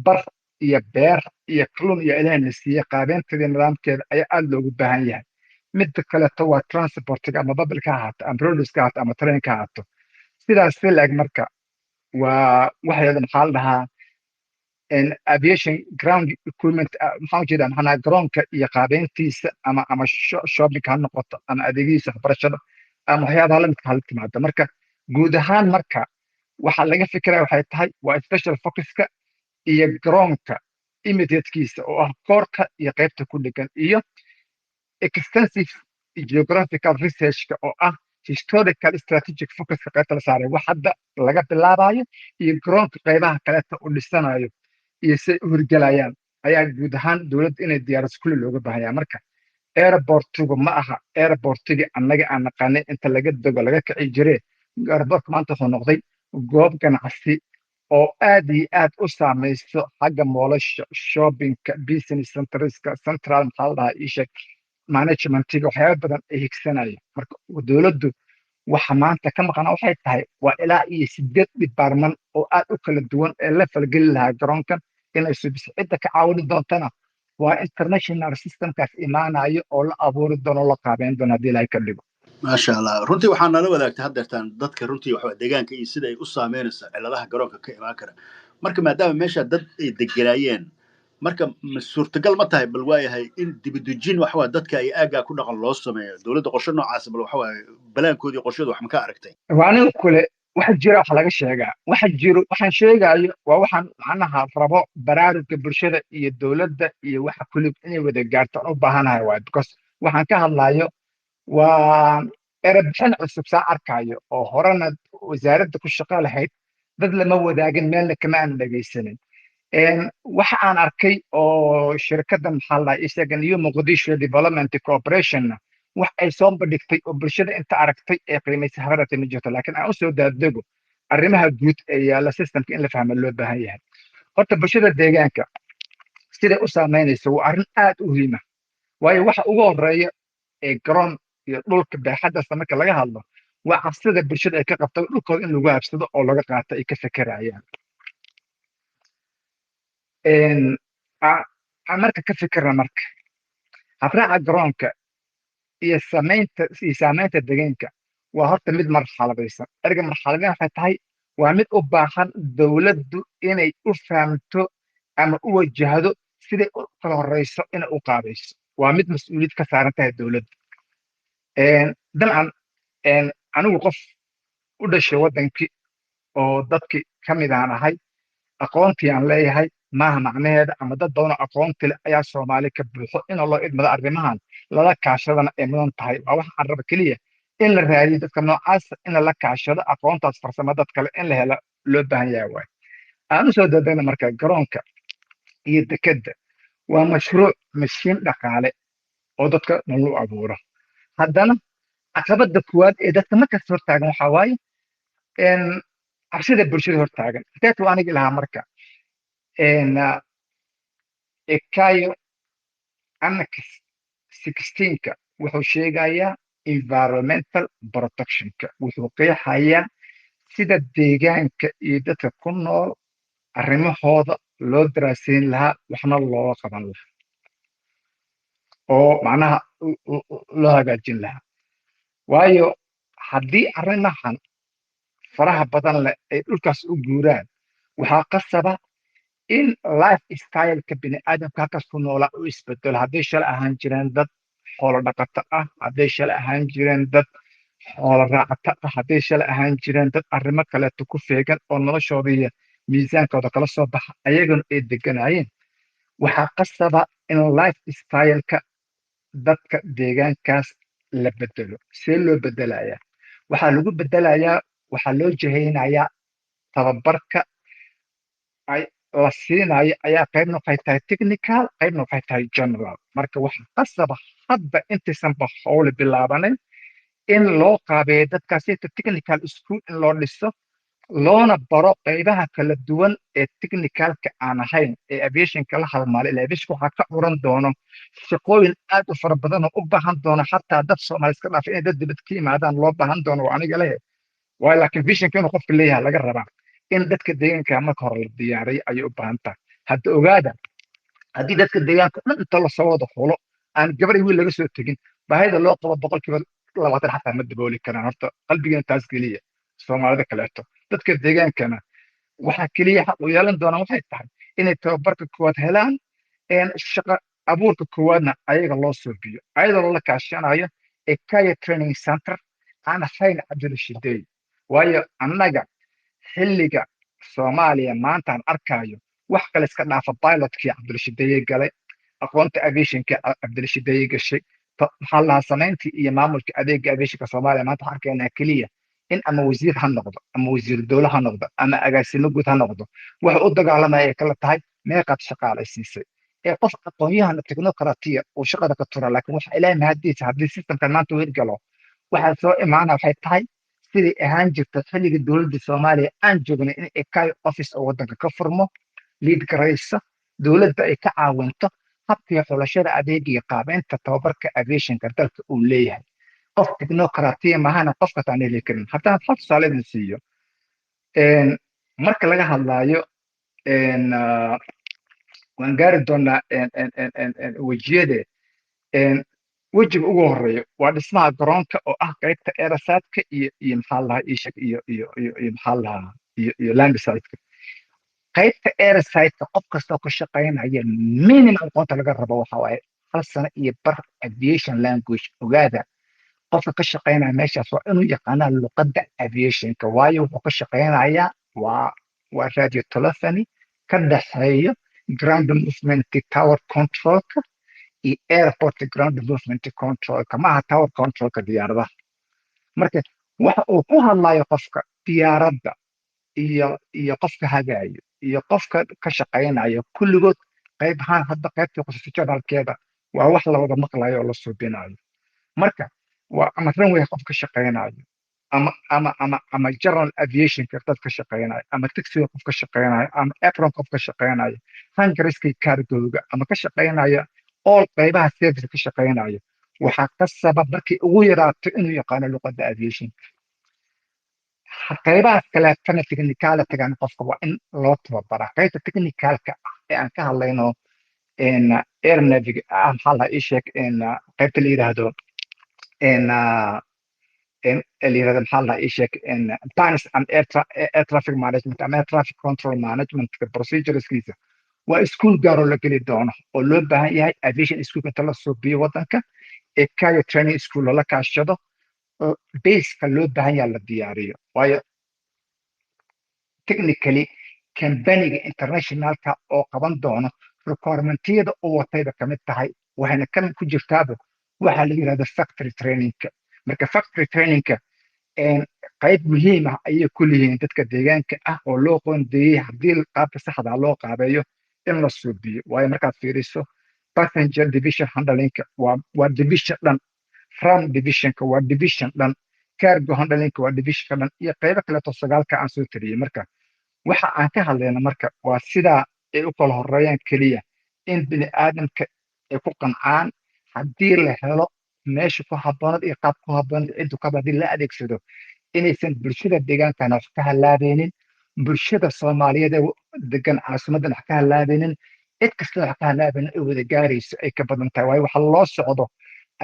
bar iyo beer iyo kalluun iyo ilaahna siiye, qaabeynteeda nidaamkeeda ayaa aad loogu baahan yahay. Midda kaleeto waa transportiga, ama public ha ahaato ama roads ha ahaato ama train ka ahaato. Sidaas si laeg marka waa waxayada, maxaa la dhahaa, aviation ground equipment, maxaan ujeedaa, maxanaa garoonka iyo qaabeyntiisa, ama shopping ha noqoto ama adeegyadiisa waxbarashada ama waxyaabaha lamidka hala timaado. Marka guud ahaan marka waxa laga fikiraya waxay tahay waa special focuska iyo garoonka immediatekiisa oo ah koorka iyo qaybta ku dhegan, iyo extensive geographical researchka oo ah historical strategic focuska qaybta la saaray, wax hadda laga bilaabayo iyo garoonka qaybaha kaleeta u dhisanayo iyo si ay u hirgelayaan ayaa guud ahaan dowladda inay diyaariso kulli looga baahan yahay. Marka airportigu ma aha airportigi annaga aan naqaanay inta laga dego laga kici jire. Airportka maanta wuxuu noqday goob ganacsi oo aad iyo aad u saamayso xagga moolasha, shoppingka, business centerska, central, maxaa la dhahaa, isheeg, managementiga, waxyaaba badan ay higsanaya. Marka dowladdu waxa maanta ka maqana waxay tahay waa ilaa iyo sideed department oo aad u kala duwan ee la falgeli lahaa garoonkan inay subiso. Cidda ka caawini doontana waa international systemkaas imaanayo oo la abuuri doono, la qaabeyn doono, haddii Ilaahay ka dhigo. Maasha Allah. Runtii waxaa nala wadaagtay haddeertaan dadka runtii waxa deegaanka iyo sida ay u saameynayso ciladaha garoonka ka imaan kara. Marka maadaama meesha dad ay deganaayeen, marka ma suurtagal ma tahay, bal waayahay, in dibudejin waxa dadka ay aaggaa ku dhaqan loo sameeyo? Dowladda qorshe noocaas, bal waxa waaye balaankoodii qorshadu wax ma ka aragtay? Waa aniga kule. Waxa jira wax laga sheegaa, waxa jiro waxaan sheegayo waa waxaan macnaha rabo baraaruga bulshada iyo dowladda iyo waxa kulib inay wada gaarto aan u baahanahay waay, because waxaan ka hadlayo waa erebixin cusub saa arkayo oo horena wasaaradda ku shaqo lahayd dad lama wadaagin, meelna kama aan dhegaysanin. Waxa aan arkay oo shirkadda, maxaa la dhahaa, isaga New Mogadishu Development Corporation wax ay soo bandhigtay oo bulshada inta aragtay ee qiimaysa habaratay ma jirto. Laakiin aan usoo daadego arrimaha guud ee yaalla systemka in la fahmo loo baahan yahay. Horta bulshada deegaanka siday u saameynayso waa arrin aad u muhiima, waayo waxa ugu horeeya ee garoon iyo dhulka baaxaddaasa marka laga hadlo waa cabsida bulshada ay ka qabto dhulkooda in lagu habsado oo laga qaato ay ka fekerayaan. Aan marka ka fikirna marka habraaca garoonka iyo samaynta iyo saameynta deegaanka waa horta mid marxaladaysan. Erga marxaladeyn waxay tahay waa mid u baahan dowladdu inay u fahamto ama u wajahdo siday u kala horeyso inay u qaabayso. Waa mid mas-uuliyad ka saaran tahay dowladda. Dabcan anigu qof u dhashay waddankii oo dadkii ka mid aan ahay, aqoontii aan leeyahay maaha macnaheeda ama dad badanoo aqoonti leh ayaa Soomaali ka buuxo in loo idmado arrimahan lala kaashadana ay mudan tahay. Waa wax aan raba keliya in la raadiyo dadka noocaasa, in lala kaashado aqoontaas farsamo dad kale in la helo loo baahan yahay. Waay aan usoo dadegna marka garoonka iyo dekedda waa mashruuc mashiin dhaqaale oo dadka nolol u abuuro. Haddana caqabada koowaad ee dadka markasta hortaagan waxaa waaye cabsida bulshada hortaagan. Inteetu aniga lahaa marka ICAO Annex 16-ka wuxuu sheegayaa environmental protectionka, wuxuu qeexayaa sida deegaanka iyo dadka ku nool arrimahooda loo daraaseyn lahaa, waxna looga qaban lahaa oo macnaha loo hagaajin lahaa. Waayo haddii arrimahan faraha badan leh ay dhulkaas u guuraan, waxaa qasaba in life styleka bini aadamka halkaas ku noolaa u isbedelo. Hadday shalay ahaan jireen dad xoolo dhaqato ah, hadday shalay ahaan jireen dad xoolo raacata ah, hadday shalay ahaan jireen dad arrimo kaleeto ku feegan oo noloshooda iyo miisaankooda kala soo baxa ayagana ay deganaayeen, waxaa qasaba in life styleka dadka deegaankaas la bedelo. See loo bedelayaa? Waxaa lagu bedelayaa, waxaa loo jihaynayaa tababarka ay la siinayo ayaa qaybna waxay tahay technical, qaybna waxay tahay general. Marka waxaa qasaba hadda intaysanba howli bilaabanin in loo qaabeeyo dadkaasi technical school in loo dhiso, loona baro qaybaha kala duwan ee technicalka aan ahayn ee aviationka la halmaalay. Ila aviationka waxaa ka curan doono shaqooyin aad u fara badan oo u baahan doono xataa dad Soomaali iska dhaafay inay dad dibad ka yimaadaan loo baahan doono. Waa aniga leh waayo, laakiin visionka inuu qofka leeyahay laga rabaa. In dadka deegaanka marka hore la diyaariyo ayay u baahan tahay. Hadda ogaada, haddii dadka deegaanka dhan inta lasoo wada xulo aan gabar iyo wiil laga soo tegin, baahida loo qabo 20% xataa ma dabooli karaan. Horta qalbigeena taas geliya. Soomaalida kaleeto, dadka deegaankana waxaa keliya xaq u yeelan doonaan waxay tahay inay tababarka koowaad helaan, shaqa abuurka koowaadna ayaga loo suubiyo, ayadoo lala kaashanayo ICAO Training Center aan ahayn Cabdirashideey. Waayo annaga xilliga Soomaaliya maanta aan arkaayo wax kale iska dhaafa, pilotkii Cabdirashideeye galay, aqoonta aviationka Cabdirashideeye gashay, maxaa la lahaa, samayntii iyo maamulka adeega aviationka Soomaaliya maanta waxaan arkaynaa keliya in ama wasiir ha noqdo ama wasiir dowle ha noqdo ama agaasimo guud ha noqdo, waxa u dagaalamaya ay kala tahay meeqaad shaqaalaysiisay ee qof aqoon-yahan technocratia uu shaqada ka tura. Laakiin waxa Ilaahay mahadiisa, haddii systemkan maanta uu hirgalo, waxaa soo imaana waxay tahay sidai ahaan jirta xilligii dowladda Soomaaliya aan joognay, in ICAO office oo waddanka ka furmo, lead garaysa, dowladda ay ka caawinto habkii xulashada adeega iyo qaabeynta tababarka aviationka dalka uu leeyahay. Qof technocratia mahana qof kasta aan heli karin. Haddaan hal tusaale idin siiyo, marka laga hadlaayo waan gaari doonaa wejiyade. Wejiga ugu horeeya waa dhismaha garoonka oo ah qaybta airside-ka iyo maxaa la lahaa ishak iyo maxaa la lahaa iyo landside-ka. Qaybta airside-ka qof kastoo ka shaqaynaya minimum aqoonta laga rabo waxa waaye 1 sano iyo bar aviation language. Ogaada, Qofka ka shaqeynaya meeshaas waa inuu yaqaanaa luqadda aviationka, waayo wuxuu ka shaqeynayaa waa radio telephony ka dhexeeyo ground movement tower controlka iyo airport ground movement controlka, maaha tower controlka diyaaradaha. Marka waxa uu ku hadlayo qofka diyaaradda iyo qofka hagaayo iyo qofka ka shaqeynayo kulligood qayb ahaan hadda qaybtii khusayso journalkeeda waa wax la wada maqlayo oo la suubinayo. Marka waa ama runway qof ka shaqeynayo ama general aviationka dad ka shaqeynayo ama taxiga qof ka shaqeynayo ama apron qof ka shaqeynayo, hangarska, cargoga ama ka shaqeynayo, all qaybaha service ka shaqeynayo, waxaa ka sabab markay ugu yaraato inuu yaqaano luqadda aviationka. Qaybahaas kaleetana technicalitygan qofka waa in loo tababaraa. Qaybta technicalka ah ee aan ka hadlayno, air navig maxaa la ii sheeg, qaybta la yidhaahdo la yidhahdo, maxaa la ii sheeg, plans and air traffic management ama air traffic control management procedureskiisa, waa iskuul gaaroo la geli doono oo loo baahan yahay aviation school inta la suubiyo wadanka ee ICAO training school loola kaashado, baseka loo baahan yahay la diyaariyo. Waayo technically companyga internationalka oo qaban doono requirementiyada uu watayba kamid tahay, waxayna kamid ku jirtaaba waxaa la yidhahda factory trainingka. Marka factory trainingka qayb muhiim ah ayay ku leeyihiin dadka deegaanka ah oo loo qoondeeyey haddii qaabka saxda loo qaabeeyo in la suubiyo. Waayo markaad fiiriso passenger division handlingka waa division dhan, ram divisionka waa division dhan, cargo handlingka waa divisionka dhan iyo qaybo kaleeto sagaalka aan soo tiriyey. Marka waxa aan ka hadlayna marka waa sidaa ay u kala horeeyaan keliya in bini aadamka ay ku qancaan haddii la helo meesha ku habboonad iyo qaab ku habboonad ciddu kaba haddii la adeegsado, inaysan bulshada deegaankana wax ka halaabeynin, bulshada Soomaaliyeed ee degan caasimaddan wax ka halaabeynin, cid kasta wax ka halaabeynin, ay wada gaarayso ay ka badan tahay. Waayo waxa loo socdo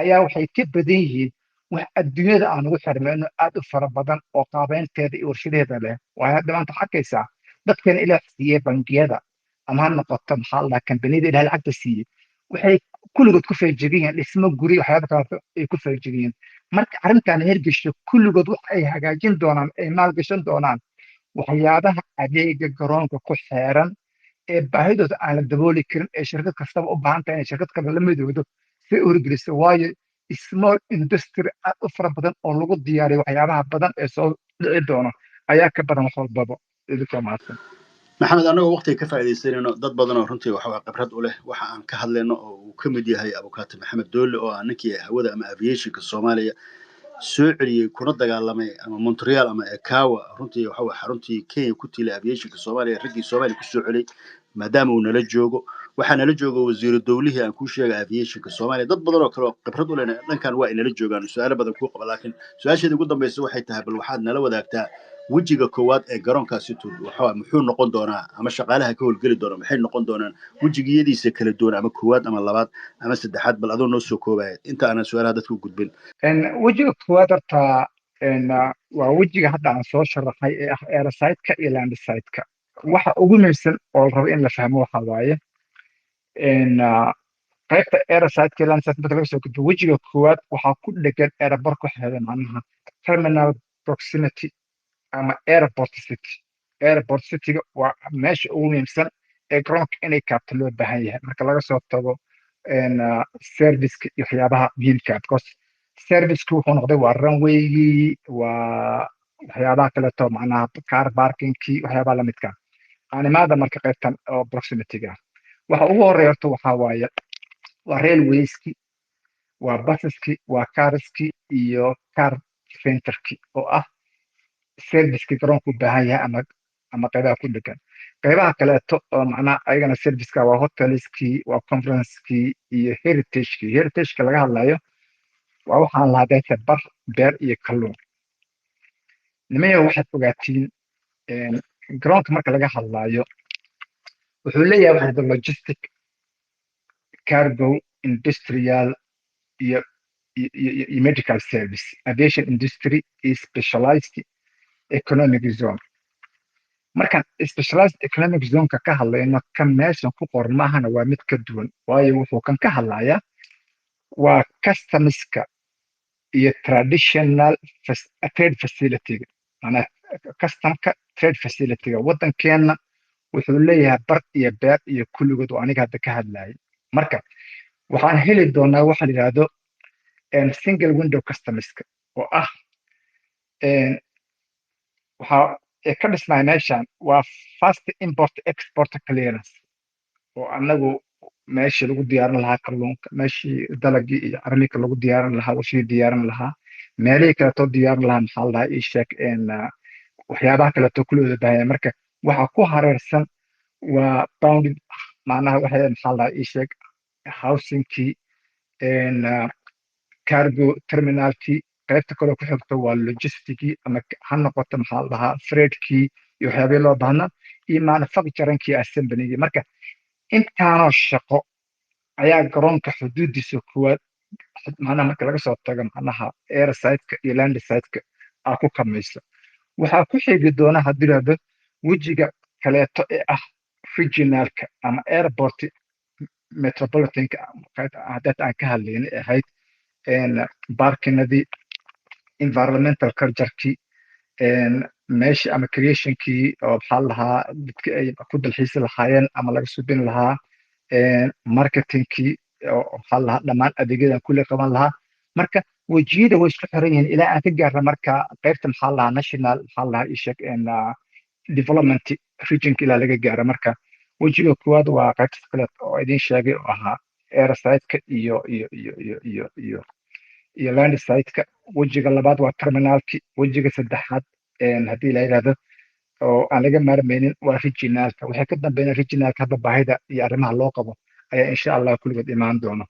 ayaa waxay ka badan yihiin wax adduunyada aan ugu xirmayno aad u fara badan oo qaabeynteeda iyo warshadaheeda leh. Waayo hadda maanta waxaad arkaysaa dadkan Ilaah siiyey bangiyada ama ha noqoto, maxaa la dhahaa, kambaniyada Ilaah lacagta siiyey, waxay kulligood ku feejigan yihiin dhismo guri, waxyaaba kaleeto ay ku feejigan yihiin. Marka arrintan hirgesho, kulligood wax ay hagaajin doonaan, ay maalgashan doonaan waxyaabaha adeega garoonka ku xeeran ee baahidooda aan la dabooli karin ee shirkad kastaba u baahan tahay inay shirkad kale la midowdo si ay u hirgeliso. Waayo small industry aad u fara badan oo lagu diyaariyo waxyaabaha badan ee soo dhici doono ayaa ka badan wax walbaba. Idinkoo mahadsan. Maxamed, annagoo waqtiga ka faa'iidaysanayno, dad badan oo runtii waxa waa khibrad u leh waxa aan ka hadlayno oo uu ka mid yahay abukaate Maxamed Doole oo ah ninkii hawada ama aviationka Soomaaliya soo celiyey kuna dagaalamay ama Montreal ama ICAO, runtii waxa waa xaruntii Kenya ku tiilay aviationka Soomaaliya, raggii Soomaaliya kusoo celiyey. Maadaama uu nala joogo, waxaa nala joogo wasiiru dowlihii aan kuu sheegay aviationka Soomaaliya, dad badan oo kale oo khibrad u leh dhankan waa inala joogaan, su-aalo badan kuu qaba. Laakiin su-aasheeda ugu dambaysa waxay tahay, bal waxaad nala wadaagtaa wejiga koowaad ee garoonkaasi waxa muxuu noqon doonaa ama shaqaalaha ka howlgeli doona maxay noqon doonaan, wejigiyadiisa kala duwan, ama koowaad ama labaad ama saddexaad? Bal adoo noo soo koobaya inta aanan su-aalaha dadka u gudbin. Wejiga koowaad horta waa wejiga hadda aan soo sharaxay ee ah airside-ka iyo landside-ka. Waxa ugu muhiimsan oo la rabo in la fahmo waxa waaye qaybta airside-ka iyo landside marka laga soo gudbo, wejiga koowaad waxaa ku dhegan airport ku xeeran, macnaha terminal proximity ama airport city. Airport cityga waa meesha ugu muhiimsan ee garoonka inay kaabto loo baahan yahay marka laga soo tago serviceka iyo waxyaabaha muhiimka, because serviceka wuxuu noqday waa runwaygii, waa waxyaabaha kaleeto, macnaha car parkingkii, waxyaabaha lamidka animaada. Marka qaybtan oo proximityga waxa ugu horeeya horta waxaa waaye waa railwayski, waa basaski, waa carski iyo car centerki oo ah serviceki garoonku u baahan yahay ama qaybaha ku dhegan. Qaybaha kaleeto oo macnaha ayagana serviceka waa hotelskii, waa conferencekii iyo heritagekii. Heritageka laga hadlayo waa waxaan lahaa deeta bar beer iyo kalluun. Nimayo, waxaad ogaatiin garoonka marka laga hadlayo wuxuu leeyahay waxa la logistic, cargo, industrial iyo medical service, aviation industry iyo specialized economic zone. Markaan specialized economic zoneka ka hadlayno, kan meeshan ku qoran maahana, waa mid ka duwan. Waayo wuxuu kan ka hadlayaa waa customska. Iyo traditional trade facility-ga, macnaha customka trade facility-ga waddankeenna wuxuu leeyahay bar iyo beer iyo kulligood oo aniga hadda ka hadlayay. Marka waxaan heli doonaa waxa la yidhaahdo single window customska oo ah waxaa ka dhisnaa meeshan waa fast import export clearance, oo anagu meeshii lagu diyaarin lahaa kalluunka, meeshii dalagii iyo armika lagu diyaarin lahaa, washii diyaarin lahaa, meelihii kaleetoo diyaarin lahaa, maxaa la dhahaa, ii sheeg, waxyaabaha kaleeto kulooda baahaya. Marka waxaa ku hareersan waa bounded, macnaha waxay, maxaa la dhahaa, ii sheeg, housingkii, cargo terminalkii. Qaybta kaloo ku xigto waa logisticii, ama ha noqoto, maxaa la dhahaa, freightkii iyo waxyaabihii loo baahnaa, iyo manufacturingkii, assemblygii. Marka intaanoo shaqo ayaa garoonka xuduudiisa koowaad, macnaha marka laga soo tago, macnaha airside-ka iyo landside-ka aa ku kamayso. Waxaa ku xigi doona, haddii yidhahdo, wejiga kaleeto ee ah regionalka ama airport metropolitanka haddaad aan ka hadlayna ahayd parkinadii, environmental culturekii meeshii ama creationkii oo, maxaa la lahaa, dadki ay ku dalxiisi lahaayeen ama laga subin lahaa, marketingkii oo, maxaa la lahaa, dhammaan adeegyadan kulli qaban lahaa. Marka wejiyada way isku xiran yihiin ilaa aan ka gaarna. Marka qaybta, maxaa la lahaa, national, maxaa la lahaa, ii sheeg, development regionka ilaa laga gaaro. Marka wejiga koowaad waa qaybta kale oo idin sheegay oo ahaa airside-ka iyo landside-ka. Wejiga labaad waa terminalki. Wejiga saddexaad, haddii la yidhahdo, oo aan laga maarmaynin, waa regionalka. Waxay ka dambeeyaan regionalka hadda baahida iyo arrimaha loo qabo ayaa, insha Allah, kulligood imaan doono.